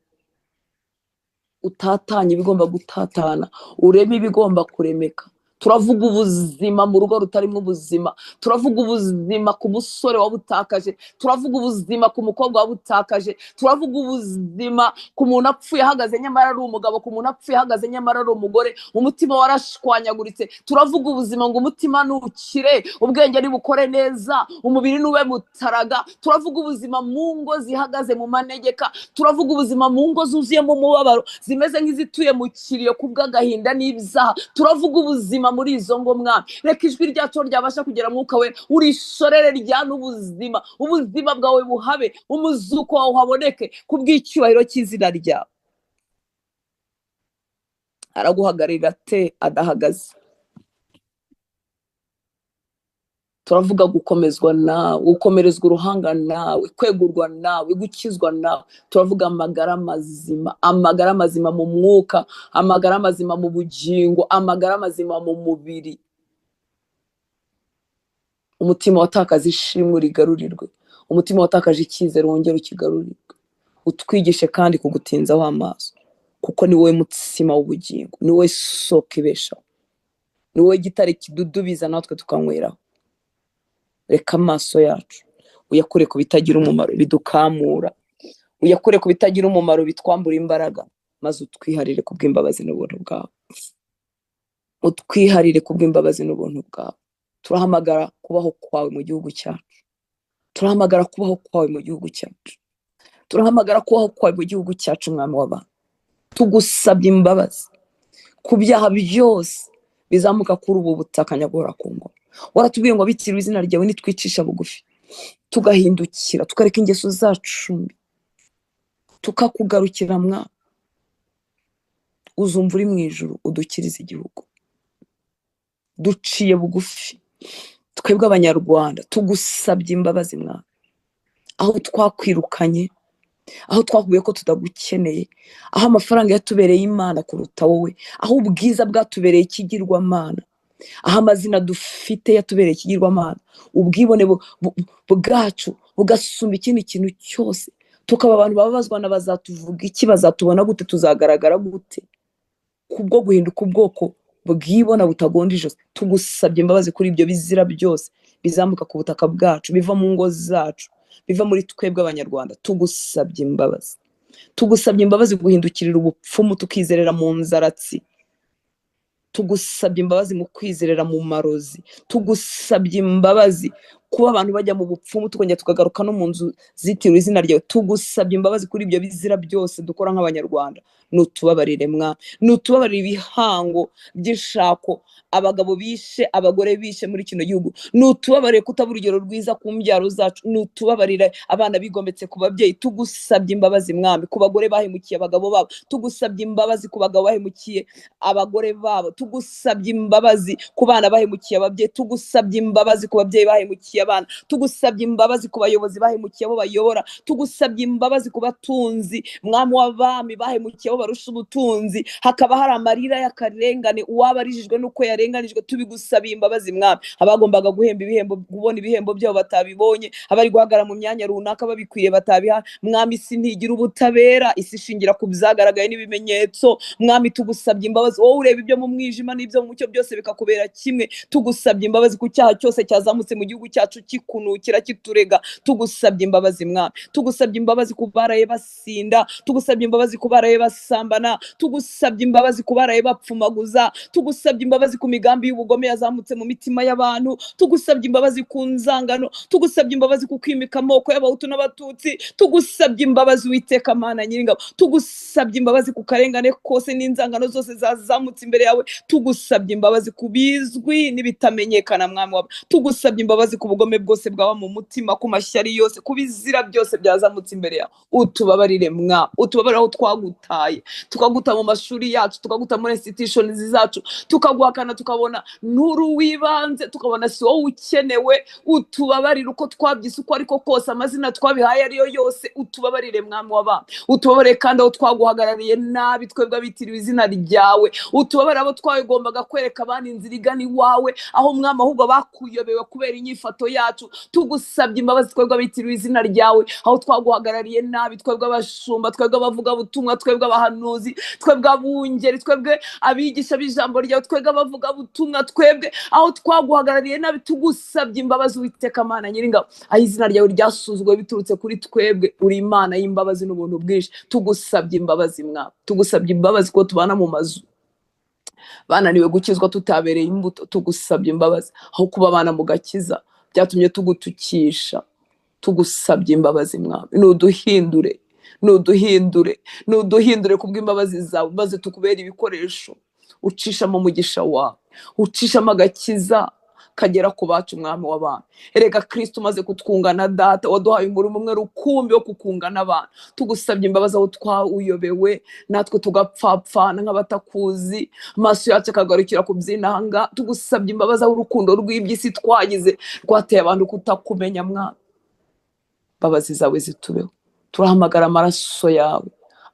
Utatanye ibigomba gutatana, ureme ibigomba kuremeka. Turavuga ubuzima mu rugo rutarimo ubuzima. Turavuga ubuzima ku musore wabutakaje. Turavuga ubuzima ku mukobwa wabutakaje. Turavuga ubuzima ku muntu apfuye ahagaze nyamara ari umugabo, ku muntu apfuye ahagaze nyamara ari umugore, umutima warashwanyaguritse. Turavuga ubuzima ngo umutima nukire, ubwenge nibukore neza, umubiri nube mutaraga. Turavuga ubuzima mu ngo zihagaze mu manegeka. Turavuga ubuzima mu ngo zuzuyemo umubabaro, zimeze nk'izituye mu kiriyo kubw'agahinda n'ibyaha. Turavuga ubuzima muri izo ngo mwami. Reka ijwi ryacu ryabasha kugera mwuka we urishorere ryana ubuzima, ubuzima bwawe buhabe, umuzuko wawe uhaboneke kubw'icyubahiro cy'izina ryawe. Araguhagararira te adahagaze. Turavuga gukomezwa nawe, gukomerezwa uruhanga nawe, kwegurwa nawe, gukizwa nawe. Turavuga amagara mazima, amagara mazima mu mwuka, amagara mazima mu bugingo, amagara mazima mu mubiri. Umutima watakaje ishimwe urigarurirwe, umutima watakaje icyizere wongere ukigarurirwe. Utwigishe kandi kugutinzaho amaso, kuko ni wowe mutsima w'ubugingo, ni wowe soko ibeshaho, ni wowe gitare kidudubiza natwe tukanyweraho. Reka amaso yacu uyakure ku bitagira umumaro bidukamura, uyakure ku bitagira umumaro bitwambura imbaraga, maze utwiharire ku bw'imbabazi n'ubuntu bwawe. Utwiharire ku bw'imbabazi n'ubuntu bwawe. Turahamagara kubaho kwawe mu gihugu cyacu. Turahamagara kubaho kwawe mu gihugu cyacu. Turahamagara kubaho kwawe mu gihugu cyacu, mwami w'abantu. Tugusabye imbabazi ku byaha byose bizamuka kuri ubu butaka nyagora ku ngoma. Waratubwiye ngo abitiriwe izina ryawe nitwicisha bugufi, tugahindukira, tukareka ingeso zacu mbi, tukakugarukira mwa, uzumva uri mu ijuru udukirize igihugu. Duciye bugufi twebwe abanyarwanda, tugusabye imbabazi mwa, aho twakwirukanye, aho twakubwiye ko tutagukeneye, aho amafaranga yatubereye Imana kuruta wowe, aho ubwiza bwatubereye ikigirwamana, aho amazina dufite yatubereye ikigirwamana, ubwibone bwacu bugasumba ikindi kintu cyose, tukaba abantu bababazwa na bazatuvuga iki, bazatubona gute, tuzagaragara gute, kubwo guhinduka ubwoko bwibona butagonda ijosi. Tugusabye imbabazi kuri ibyo bizira byose bizamuka ku butaka bwacu, biva mu ngo zacu, biva muri twebwe abanyarwanda. Tugusabye imbabazi, tugusabye imbabazi guhindukirira ubupfumu tukizerera mu nzaratsi. Tugusabye imbabazi mu kwizerera mu marozi. Tugusabye imbabazi kuba abantu bajya mu bupfumu tukongera tukagaruka no mu nzu zitiriwe izina ryawe. Tugusabye imbabazi kuri ibyo bizira byose dukora nk'abanyarwanda. Nutubabarire mwa, nutubabarire ibihango by'ishako abagabo bishe, abagore bishe muri kino gihugu. Nutubabarire kutabura urugero rwiza ku mbyaro zacu. Nutubabarire abana bigometse ku babyeyi. Tugusabye imbabazi mwami ku bagore bahemukiye abagabo babo. Tugusabye imbabazi ku bagabo bahemukiye abagore babo. Tugusabye imbabazi ku bana bahemukiye ababyeyi. Tugusabye imbabazi ku babyeyi bahemukiye abana. Tugusabye imbabazi ku bayobozi bahemukiye abo bayobora. Tugusabye imbabazi ku batunzi mwami w'abami bahemukiye abo barusha ubutunzi, hakaba hari amarira y'akarengane, uwaba arijijwe n'uko yarenganijwe. Tubigusabiye imbabazi mwami. Abagombaga guhemba ibihembo, kubona ibihembo byabo batabibonye, abari guhagarara mu myanya runaka babikwiye batabiha. Mwami, isi ntigira ubutabera, isi ishingira ku byagaragaye n'ibimenyetso. Mwami, tugusabye imbabazi, wowe ureba ibyo mu mwijima n'ibyo mu mucyo byose bikakubera kimwe. Tugusabye imbabazi ku cyaha cyose cyazamutse mu gihugu cyacu kikunukira kiturega. Tugusabye imbabazi mwami. Tugusabye imbabazi ku baraye basinda. Tugusabye imbabazi ku baraye basambana. Tugusabye imbabazi ku baraye bapfumaguza. Tugusabye imbabazi ku migambi y'ubugome yazamutse mu mitima y'abantu. Tugusabye imbabazi ku nzangano. Tugusabye imbabazi ku kwimika amoko y'abahutu n'abatutsi. Tugusabye imbabazi Uwiteka Mana Nyiringabo. Tugusabye imbabazi ku karengane kose n'inzangano zose zazamutse imbere yawe. Tugusabye imbabazi ku bizwi n'ibitamenyekana mwami wawe. Tugusabye imbabazi ku bugome bwose bwaba mu mutima, ku mashyari yose, ku bizira byose byazamutse imbere yawe. Utubabarire mwa, utubabarire aho twagutaye, tukaguta mu mashuri yacu, tukaguta muri institutions zacu, tukaguhakana, tukabona nturu wibanze, tukabona si wowe ukenewe. Utubabarire uko twabyise uko ariko kose, amazina twabihaye ariyo yose. Utubabarire mwami w'abami. Utubabarire kandi aho twaguhagarariye nabi twebwe abitiriwe izina ryawe. Utubabarire abo twagombaga kwereka abandi inzira igana iwawe, aho mwami ahubwo bakuyobewe kubera inyifato yacu. Tugusabye imbabazi twebwe abitiriwe izina ryawe, aho twaguhagarariye nabi, twebwe abashumba, twebwe abavugabutumwa, twebwe abahanuzi, twebwe abungeri, twebwe abigisha b'ijambo ryawe, twebwe abavugabutumwa, twebwe aho twaguhagarariye nabi, tugusabye imbabazi Uwiteka Mana Nyiringabo, aho izina ryawe ryasuzuguwe biturutse kuri twebwe. Uri Imana y'imbabazi n'ubuntu bwinshi, tugusabye imbabazi Mwami, tugusabye imbabazi ko tubana mu mazu bananiwe gukizwa tutabereye imbuto, tugusabye imbabazi aho kuba abana mu gakiza byatumye tugutukisha, tugusabye imbabazi Mwami, nuduhindure, nuduhindure, nuduhindure kubw'imbabazi zawe, maze tukubere ibikoresho ucishamo umugisha wawe, ucishamo agakiza kagera ku bacu Mwami w'abantu. Erega Kristo umaze kutwunga na Data, waduhaye umurimo umwe rukumbi wo kukunga n'abantu. Tugusabye imbabazi aho twawuyobewe, natwe tugapfapfana nk'abatakuzi, amaso yacu akagarukira ku by'inanga. Tugusabye imbabazi aho urukundo rw'iby'isi twagize rwateye abantu kutakumenya Mwami. Imbabazi zawe zitubeho. Turahamagara amaraso yawe,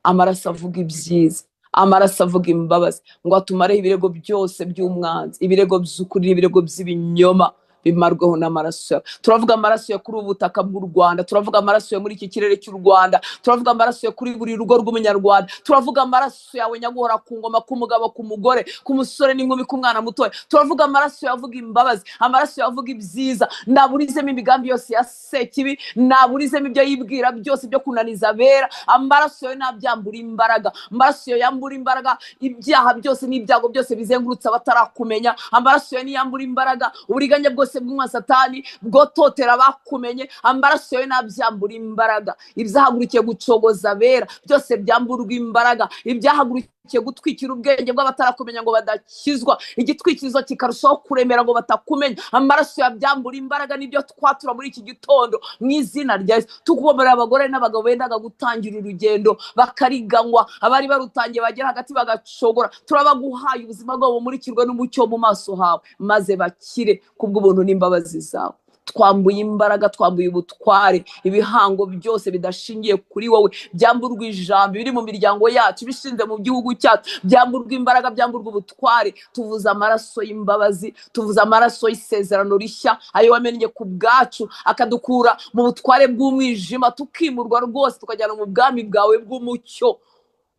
amaraso avuga ibyiza, amaraso avuga imbabazi, ngo atumareho ibirego byose by'umwanzi, ibirego by'ukuri n'ibirego by'ibinyoma bimarweho n'amaraso yawe. Turavuga amaraso yawe kuri ubu butaka bw'u Rwanda, turavuga amaraso yawe muri iki kirere cy'u Rwanda, turavuga amaraso yawe kuri buri rugo rw'umunyarwanda, turavuga amaraso yawe nyaguhora ku ngoma, ku mugabo, ku mugore, ku musore n'inkumi, ku mwana mutoya. Turavuga amaraso yawe avuga imbabazi, amaraso yawe avuga ibyiza. Naburizemo imigambi yose ya Sekibi, naburizemo ibyo yibwira byose byo kunaniza abera. Amaraso yawe nabyambura imbaraga, amaraso yawe yambura imbaraga ibyaha byose n'ibyago byose bizengurutse abatarakumenya. Amaraso yawe niyambura imbaraga uburiganya bwose bw'umwa Satani bwototera abakumenye. Amaraso yawe nabyambura imbaraga ibyahagurukiye gucogoza abera byose byamburwa imbaraga, ibyahagurukiye gutwikira ubwenge bw'abatarakumenya ngo badakizwa, igitwikirizo kikarushaho kuremera ngo batakumenya. Amaraso yabyambura imbaraga, nibyo twatura muri iki gitondo mu izina rya Yesu. Tukubomerera abagore n'abagabo bendaga gutangira urugendo bakariganywa, abari barutangiye bagera hagati bagacogora. Turabaguhaye ubuzima bwabo bumurikirwe n'umucyo mu maso hawe, maze bakire kubw'ubuntu n'imbabazi zawe. Twambuye imbaraga, twambuye ubutware, ibihango byose bidashingiye kuri wowe byamburwa ijambo, biri mu miryango yacu, bishinze mu gihugu cyacu, byamburwa imbaraga, byamburwa ubutware. Tuvuze amaraso y'imbabazi, tuvuze amaraso y'isezerano rishya, ayo wamennye ku bwacu akadukura mu butware bw'umwijima, tukimurwa rwose tukajyana mu bwami bwawe bw'umucyo.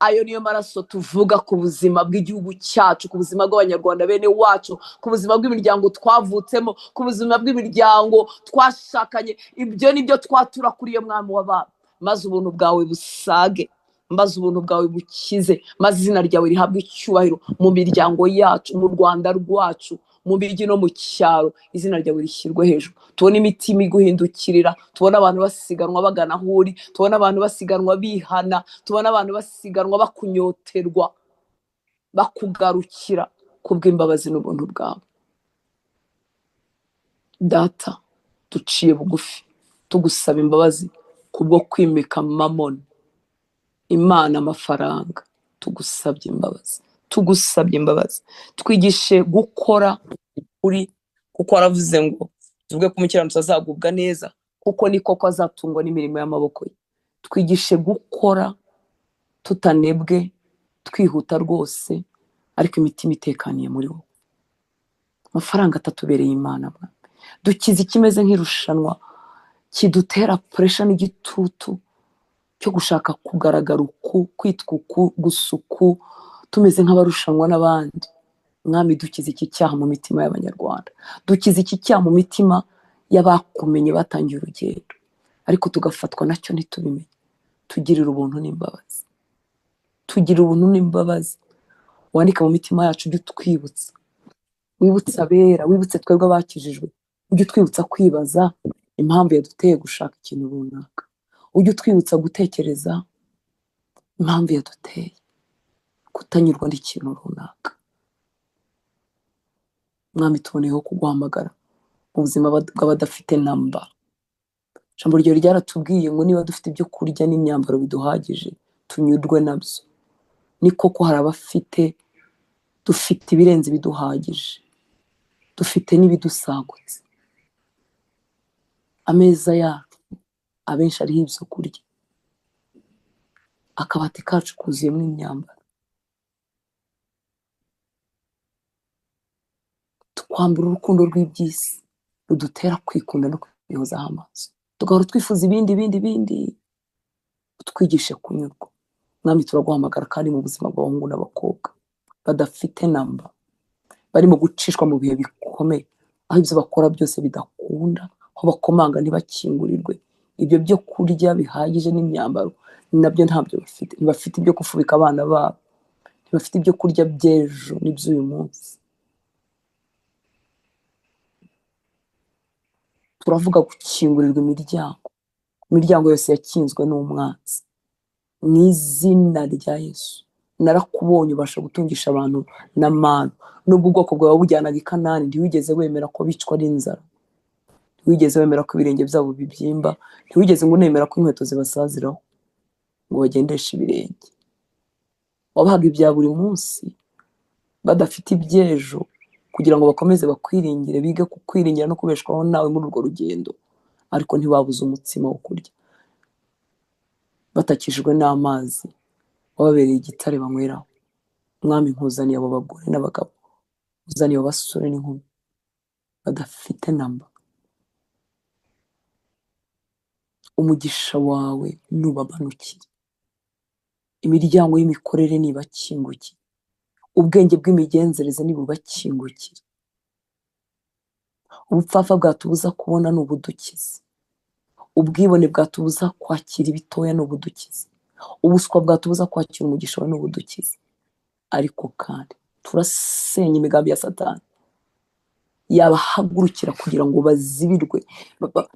Ayo niyo maraso tuvuga ku buzima bw'igihugu cyacu, ku buzima bw'abanyarwanda bene wacu, ku buzima bw'imiryango twavutsemo, ku buzima bw'imiryango twashakanye. Ibyo nibyo twatura kuri iyo Mwami w'abantu, maze ubuntu bwawe busage, maze ubuntu bwawe bukize, maze izina ryawe rihabwe icyubahiro mu miryango yacu, mu Rwanda rwacu, mu mijyi no mu cyaro, izina ryawe rishyirwe hejuru. Tubone imitima iguhindukirira, tubone abantu basiganwa bagana aho uri, tubone abantu basiganwa bihana, tubone abantu basiganwa bakunyoterwa, bakugarukira kubw'imbabazi n'ubuntu bwawe. Data, duciye bugufi tugusaba imbabazi kubwo kwimika mamoni, Imana amafaranga. Tugusabye imbabazi, tugusabye imbabazi. Twigishe gukora ukuri, kuko waravuze ngo tuvuge ko umukiranutsi azagubwa neza, kuko ni koko azatungwa n'imirimo y'amaboko ye. Twigishe gukora tutanebwe, twihuta rwose, ariko imitima itekaniye muri wowe. Amafaranga atatubereye Imana Mwami. Dukize ikimeze nk'irushanwa kidutera puresha n'igitutu cyo gushaka kugaragara uku, kwitwa uku, gusa uku, tumeze nk'abarushanwa n'abandi. Mwami, dukize iki cyaha mu mitima y'abanyarwanda, dukize iki cyaha mu mitima y'abakumenye batangiye urugendo, ariko tugafatwa nacyo ntitubimenye. Tugirire ubuntu n'imbabazi, tugirire ubuntu n'imbabazi, wandike mu mitima yacu, ujye utwibutsa, wibutse abera, wibutse twebwe abakijijwe, ujye utwibutsa kwibaza impamvu yaduteye gushaka ikintu runaka, ujye utwibutsa gutekereza impamvu yaduteye kutanyurwa n'ikintu runaka. Mwami, tuboneyeho kuguhamagara mu buzima bw'abadafite namba. Ijambo ryawe ryaratubwiye ngo niba dufite ibyo kurya n'imyambaro biduhagije tunyurwe nabyo. Ni koko hari abafite, dufite ibirenze ibiduhagije, dufite n'ibidusagutse. Ameza yacu abenshi ariho ibyo kurya, akabati kacu kuzuyemo imyambaro. Twambura urukundo rw'iby'isi, Rudutera kwikunda no kwihozaho amaso, tugahora twifuza ibindi bindi bindi. Utwigishe kunyurwa. Mwami, turaguhamagara kandi mu buzima bw'abahungu n'abakobwa badafite namba, barimo gucishwa mu bihe bikomeye, aho ibyo bakora byose bidakunda, aho bakomanga ntibakingurirwe, ibyo byo kurya bihagije n'imyambaro nabyo ntabyo bafite, ntibafite ibyo gufubika abana babo, ntibafite ibyo kurya by'ejo n'iby'uyu munsi. Turavuga gukingurirwa imiryango, imiryango yose yakinzwe n'umwanzi. Mu izina rya Yesu, narakubonye ubasha gutungisha abantu n'amanu. Nubwo ubwoko bwawe wabujyanaga i Kanani, ntiwigeze wemera ko bicwa n'inzara, ntiwigeze wemera ko ibirenge byabo bibyimba, ntiwigeze ngo unemera ko inkweto zibasaziraho ngo bagendeshe ibirenge. Wabahaga ibya buri munsi badafite iby'ejo, kugira ngo bakomeze bakwiringire, bige kukwiringira no kubeshwaho nawe muri urwo rugendo, ariko ntibabuze umutsima wo kurya. Batakijwe n'amazi, wababereye igitare banyweraho. Mwami, nkuzaniye abo bagore n'abagabo, nkuzaniye abo basore n'inkumi badafite namba. Umugisha wawe nubamanukire, imiryango y'imikorere nibakingukire, ubwenge bw'imigenzereze nibubakingukire, ubupfapfa bwatubuza kubona nubudukize, ubwibone bwatubuza kwakira ibitoya nubudukize, ubuswa bwatubuza kwakira umugisha wawe nubudukize. Ariko kandi turasenya imigambi ya Satani yabahagurukira kugira ngo bazibirwe,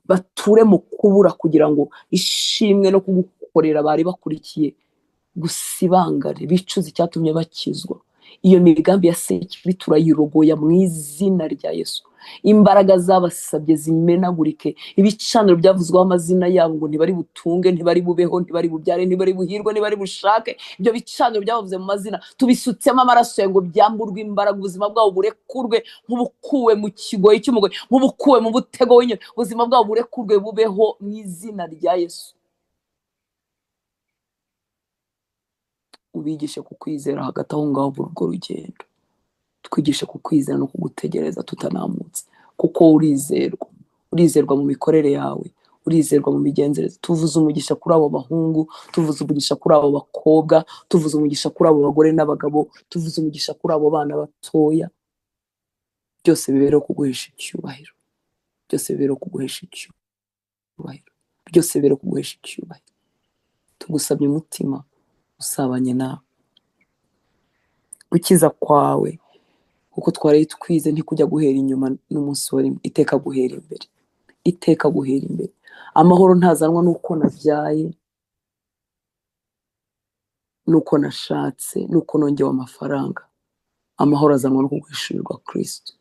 bature mu kubura, kugira ngo ishimwe no kugukorera bari bakurikiye gusibangare, bicuze icyatumye bakizwa. Iyo migambi ya Sekibi turayirogoya mu izina rya Yesu. Imbaraga zabasabye zimenagurike, ibicaniro byavuzweho amazina yabo ngo ntibari butunge, ntibari bubeho, ntibari bubyare, ntibari buhirwe, ntibari bushake, ibyo bicaniro byabavuze mu mazina tubisutsemo amaraso yawe ngo byamburwe imbaraga, ubuzima bwabo burekurwe nk'ubukuwe mu kigoyi cy'umugoyi, nk'ubukuwe mu mutego w'inyoni, ubuzima bwabo burekurwe bubeho mu izina rya Yesu. Ubigishe kukwizera hagati aho ngaho muri urwo rugendo, twigishe kukwizera no kugutegereza tutanamutse, kuko urizerwa, urizerwa mu mikorere yawe, urizerwa mu migenzereze. Tuvuze umugisha kuri abo bahungu, tuvuze umugisha kuri abo bakobwa, tuvuze umugisha kuri abo bagore n'abagabo, tuvuze umugisha kuri abo bana batoya. Byose bibereho kuguhesha icyubahiro, byose bibereho kuguhesha icyubahiro, byose bibereho kuguhesha icyubahiro. Tugusabye umutima usabanye nawe, gukiza kwawe kuko twari twize ntikujya guhera inyuma n'umunsi wa rimwe, iteka guhera imbere, iteka guhera imbere. Amahoro ntazanwa n'uko nabyaye, n'uko nashatse, n'uko nongewe amafaranga. Amahoro azanwa no kuguhishurirwa Kristo.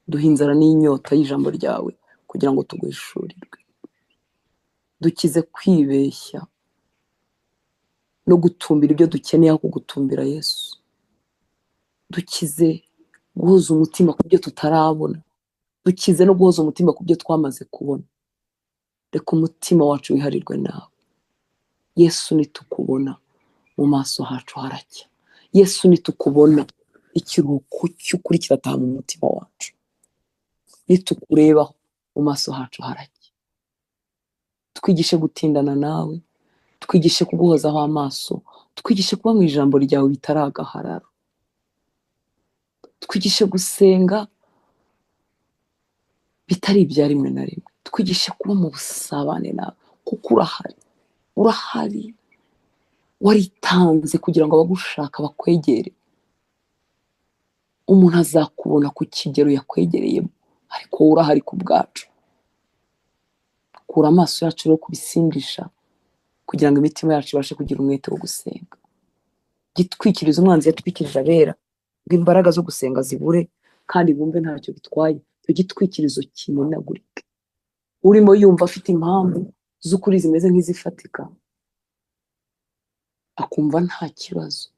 Duhe inzara n'inyota y'ijambo ryawe kugira ngo tuguhishurirwe. Dukize kwibeshya no gutumbira ibyo dukeneye aho kugutumbira Yesu. Dukize guhoza umutima ku byo tutarabona, dukize no guhoza umutima ku byo twamaze kubona. Reka umutima wacu wiharirwe nawe. Yesu, nitukubona mu maso hacu haracya. Yesu, nitukubona ikiruhuko cy'ukuri kirataha mu mutima wacu. Nitukurebaho mu maso hacu haracya. Twigishe gutindana nawe, twigishe kuguhozaho amaso, twigishe kuba mu ijambo ryawe bitari agahararo, twigishe gusenga bitari ibya rimwe na rimwe, twigishe kuba mu busabane nawe, kuko urahari, urahari, waritanze kugira ngo abagushaka bakwegere. Umuntu azakubona ku kigero yakwegereyemo, ariko wowe urahari ku bwacu. Kura amaso yacu rero kubisindisha, kugira ngo imitima yacu ibashe kugira umwete wo gusenga. Gitwikiriza umwanzi yatwikirije abera, ngo imbaraga zo gusenga zibure, kandi bumve ntacyo bitwaye. Icyo gitwikirizo kimenagurike. Urimo yumva afite impamvu z'ukuri zimeze nk'izifatika, akumva nta kibazo.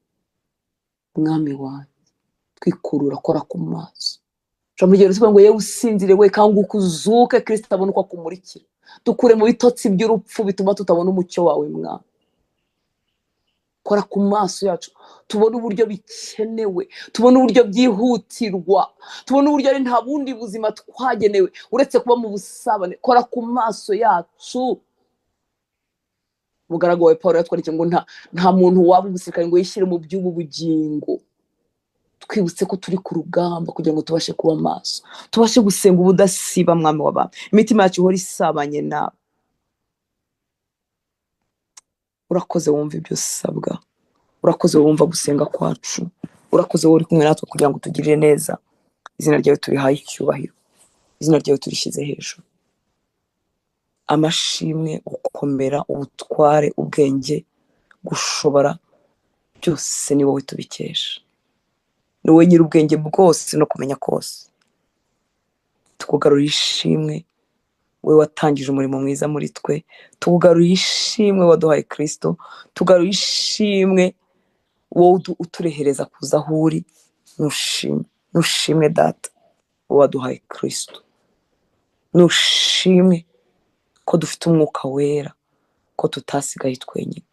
Mwami wanjye, twikurura, akora ku maso. Ijambo ryawe rivuga ngo yewe usinzire we, kanguka uzuke, Kristo abone uko akumurikira. Dukure mu bitotsi by'urupfu bituma tutabona umucyo wawe Mwami. Kora ku maso yacu, tubone uburyo bikenewe, tubone uburyo byihutirwa, tubone uburyo ari nta bundi buzima twagenewe uretse kuba mu busabane. Kora ku maso yacu. Umugaragu wawe Paul yatwandikiye ngo nta muntu waba umusirikare ngo yishyire mu by'ubu bugingo. Twibutse ko turi ku rugamba kugira ngo tubashe kuba maso, tubashe gusenga ubudasiba, Mwami w'abami. Imitima yacu ihora isabanye nawe. Urakoze wumva ibyo usabwa, urakoze wumva gusenga kwacu, urakoze wowe uri kumwe natwe kugira ngo utugirire neza. Izina ryawe turihaye icyubahiro, izina ryawe turishyize hejuru. Amashimwe, gukomera, ubutware, ubwenge, gushobora, byose ni wowe tubikesha. Ni wowe nyir'ubwenge bwose no kumenya kose. Tukugarurira ishimwe, wowe watangije umurimo mwiza muri twe. Tukugarurira ishimwe waduhaye Kristo. Tugarurira ishimwe wowe uturehereza kuza aho uri. Nushimwe, nushimwe Data, wowe waduhaye Kristo. Nushimwe ko dufite umwuka wera, ko tutasigaye twenyine.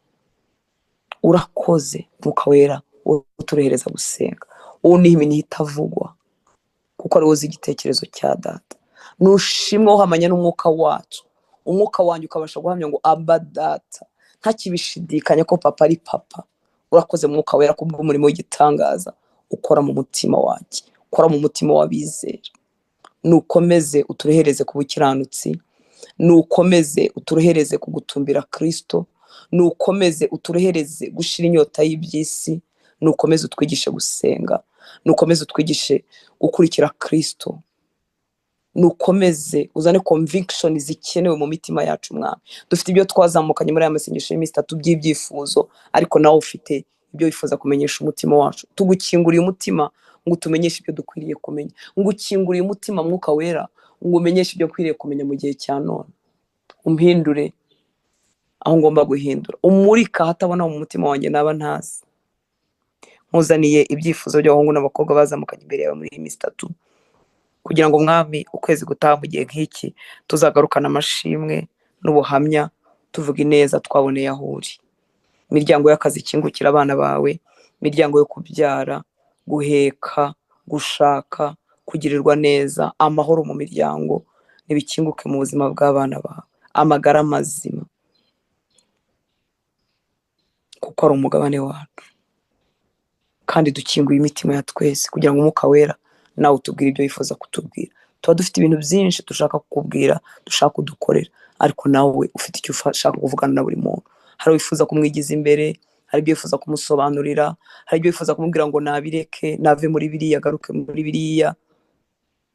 Urakoze mwuka wera, wowe uturehereza gusenga. Wowe uniha iminiha itavugwa, kuko ari wowe uzi igitekerezo cya Data. Nushimwe uhamanya n'umwuka wacu, umwuka wanjye ukabasha guhamya ngo Aba Data, ntakibishidikanya ko papa ari papa. Urakoze mwuka wera kubw'umurimo w'igitangaza ukora mu mutima wanjye, ukora mu mutima w'abizera. Nukomeze uturehereze ku bukiranutsi, nukomeze uturehereze ku gutumbira Kristo, nukomeze uturehereze gushira inyota y'iby'isi, nukomeze utwigishe gusenga, nukomeze utwigishe gukurikira Kristo, nukomeze uzane conviction zikenewe mu mitima yacu. Mwami, dufite ibyo twazamukanye muri aya masengesho y'iminsi itatu by'ibyifuzo, ariko nawe ufite ibyo wifuza kumenyesha umutima wacu. Tugukinguriye umutima ngo utumenyeshe ibyo dukwiriye kumenya. Ngukinguriye umutima mwuka wera ngo umenyeshe ibyo ukwiriye kumenya mu gihe cya none. Umpindure aho ngomba guhindura, umurika ahatabona mu mutima wanjye naba ntazi. Nkuzaniye ibyifuzo by'abahungu n'abakobwa bazamukanye imbere yawe muri iyi minsi itatu, kugira ngo Mwami ukwezi gutaha mu gihe nk'iki tuzagarukane amashimwe n'ubuhamya, tuvuga ineza twaboneye aho uri. Imiryango y'akazi ikingukira abana bawe, imiryango yo kubyara, guheka, gushaka, kugirirwa neza, amahoro mu miryango nibikinguke mu buzima bw'abana bawe, amagara mazima, kuko ari umugabane wacu. Kandi dukinguye imitima ya twese kugira ngo umwuka wera nawe utubwire ibyo wifuza kutubwira. Tuba dufite ibintu byinshi dushaka kukubwira, dushaka kudukorera, ariko nawe ufite icyo ushaka kuvugana na buri muntu. Hari wifuza kumwigiza imbere, hari ibyo wifuza kumusobanurira, hari ibyo wifuza kumubwira ngo nabireke, nave muri biriya agaruke muri biriya,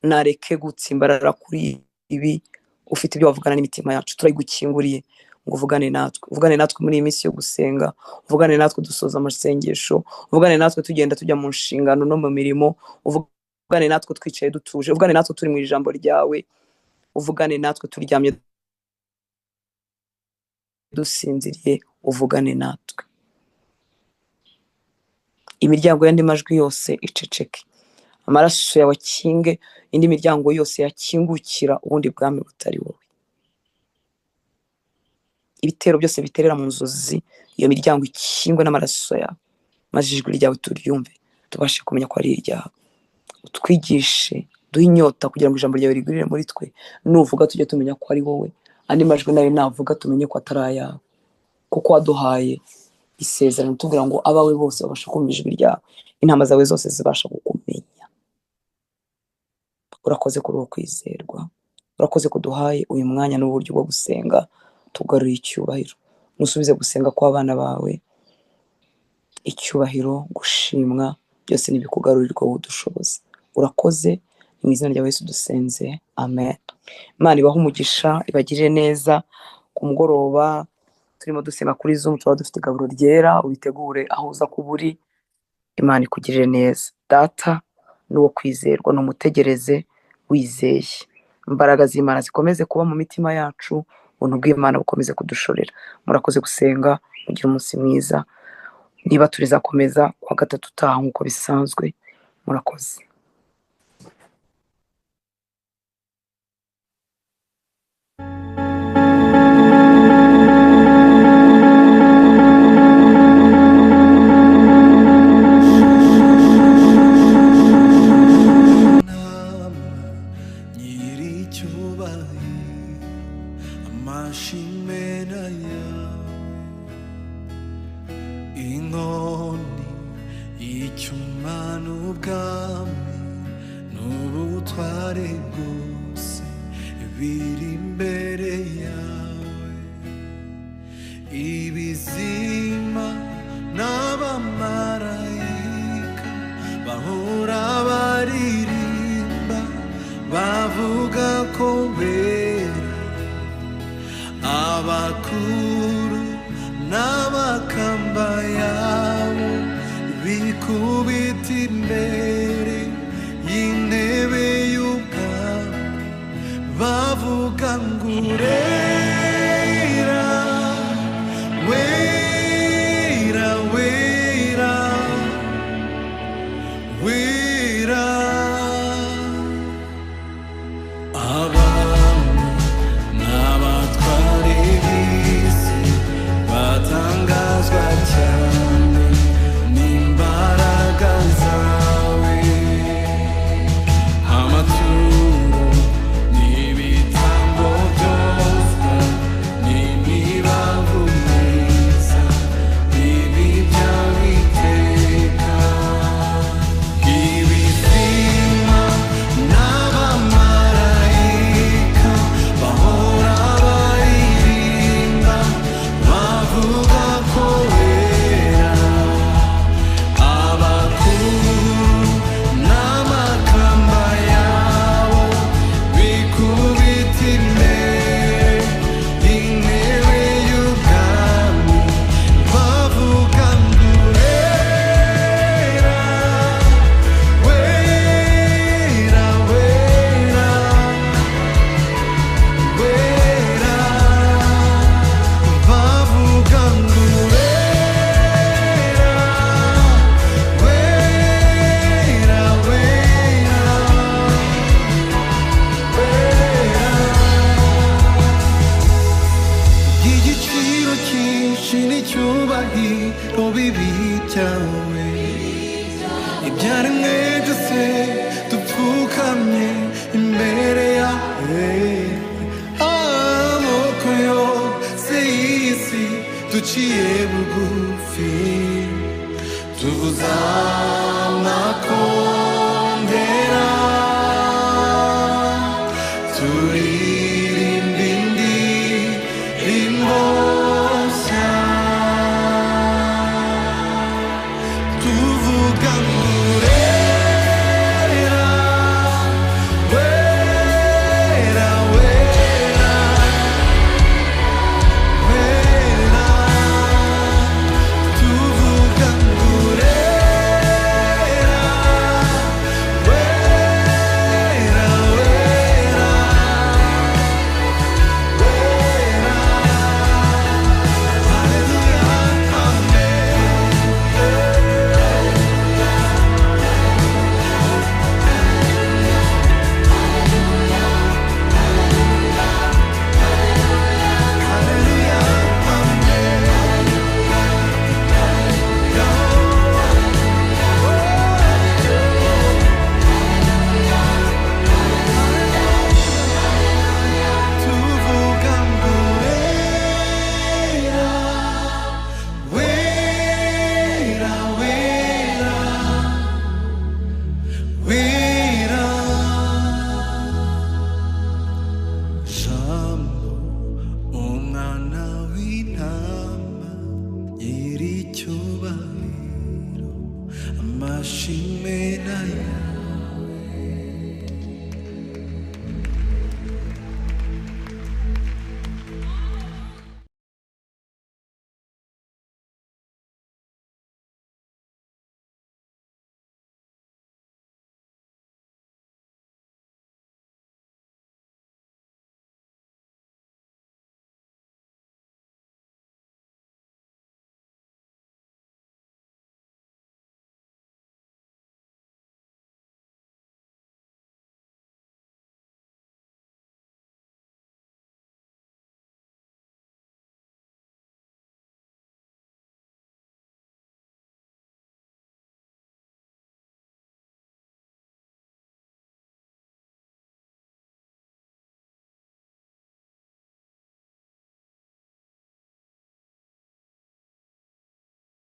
nareke gutsimbarara kuri ibi. Ufite ibyo wavugana n'imitima yacu, turayigukinguriye ngo uvugane natwe. Uvugane natwe muri iyi minsi yo gusenga, uvugane natwe dusoza amasengesho, uvugane natwe tugenda tujya mu nshingano no mu mirimo, uvugane natwe twicaye dutuje, uvugane natwe turi mu ijambo ryawe, uvugane natwe turyamye dusinziriye, uvugane natwe. Imiryango y'andi majwi yose iceceke, amaraso yawe akinge indi miryango yose yakingukira ubundi bwami butari wowe. Ibitero byose biterera mu nzozi, iyo miryango ikingwe n'amaraso yawe, maze ijwi ryawe turyumve, tubashe kumenya ko ari iryawe. Utwigishe, duhe inyota kugira ngo ijambo ryawe rigwirire muri twe. Nuvuga tujye tumenya ko ari wowe, andi majwi nayo navuga tumenye ko atari ayawe, kuko waduhaye isezerano tubwira ngo abawe bose babasha kumva ijwi ryawe, intama zawe zose zibasha kukumenya. Urakoze kuri uwo kwizerwa, urakoze kuduhaye uyu mwanya n'uburyo bwo gusenga. Tugaruye icyubahiro, musubize gusenga kw'abana bawe. Icyubahiro, gushimwa, byose nibikugarurirwa wowe udushoboza. Urakoze, mu izina rya Yesu dusenze, amen. Imana ibahe umugisha, ibagirire neza. Ku mugoroba turimo dusenga kuri Zoom, tuba dufite igaburo ryera, ubitegure aho uza kuba uri. Imana ikugirire neza. Data n'uwo kwizerwa, numutegereze wizeye. Imbaraga z'Imana zikomeze kuba mu mitima yacu, ubuntu bw'Imana bukomeze kudushorera. Murakoze gusenga, mugire umunsi mwiza. Niba turizakomeza kuwa gatatu utaha nk'uko bisanzwe. Murakoze. Amashimena yawe, inkoni y'icyuma n'ubwami n'ubutware bwose biri imbere yawe. Ibizima n'abamarayika bahora baririmba bavuga ko wera, abakuru n'amakamba yabo bikubita imbere y'intebe y'ubwami bavuga ngo urera, wera, wera, wera. Abami n'abatware b'isi batangazwa cyane n'imbaraga zawe, amaturo n'ibitambo byoswa n'imibavu myiza n'ibibya biteka. Ibizima n'abamarayika bahora baririmba bavuga ko wera, abakuru n'amakamba yabo bikubita imbere y'intebe y'ubwami bavuga ngo urera, wera, wera, wera, bavuga ngo urera, wera, wera, wera. Igiciro cyinshi n'icyubahiro bibi byawe, ibyaremwe byose dupfukamye imbere yawe, amoko yose y'isi duciye bugufi tuvuza amakombe.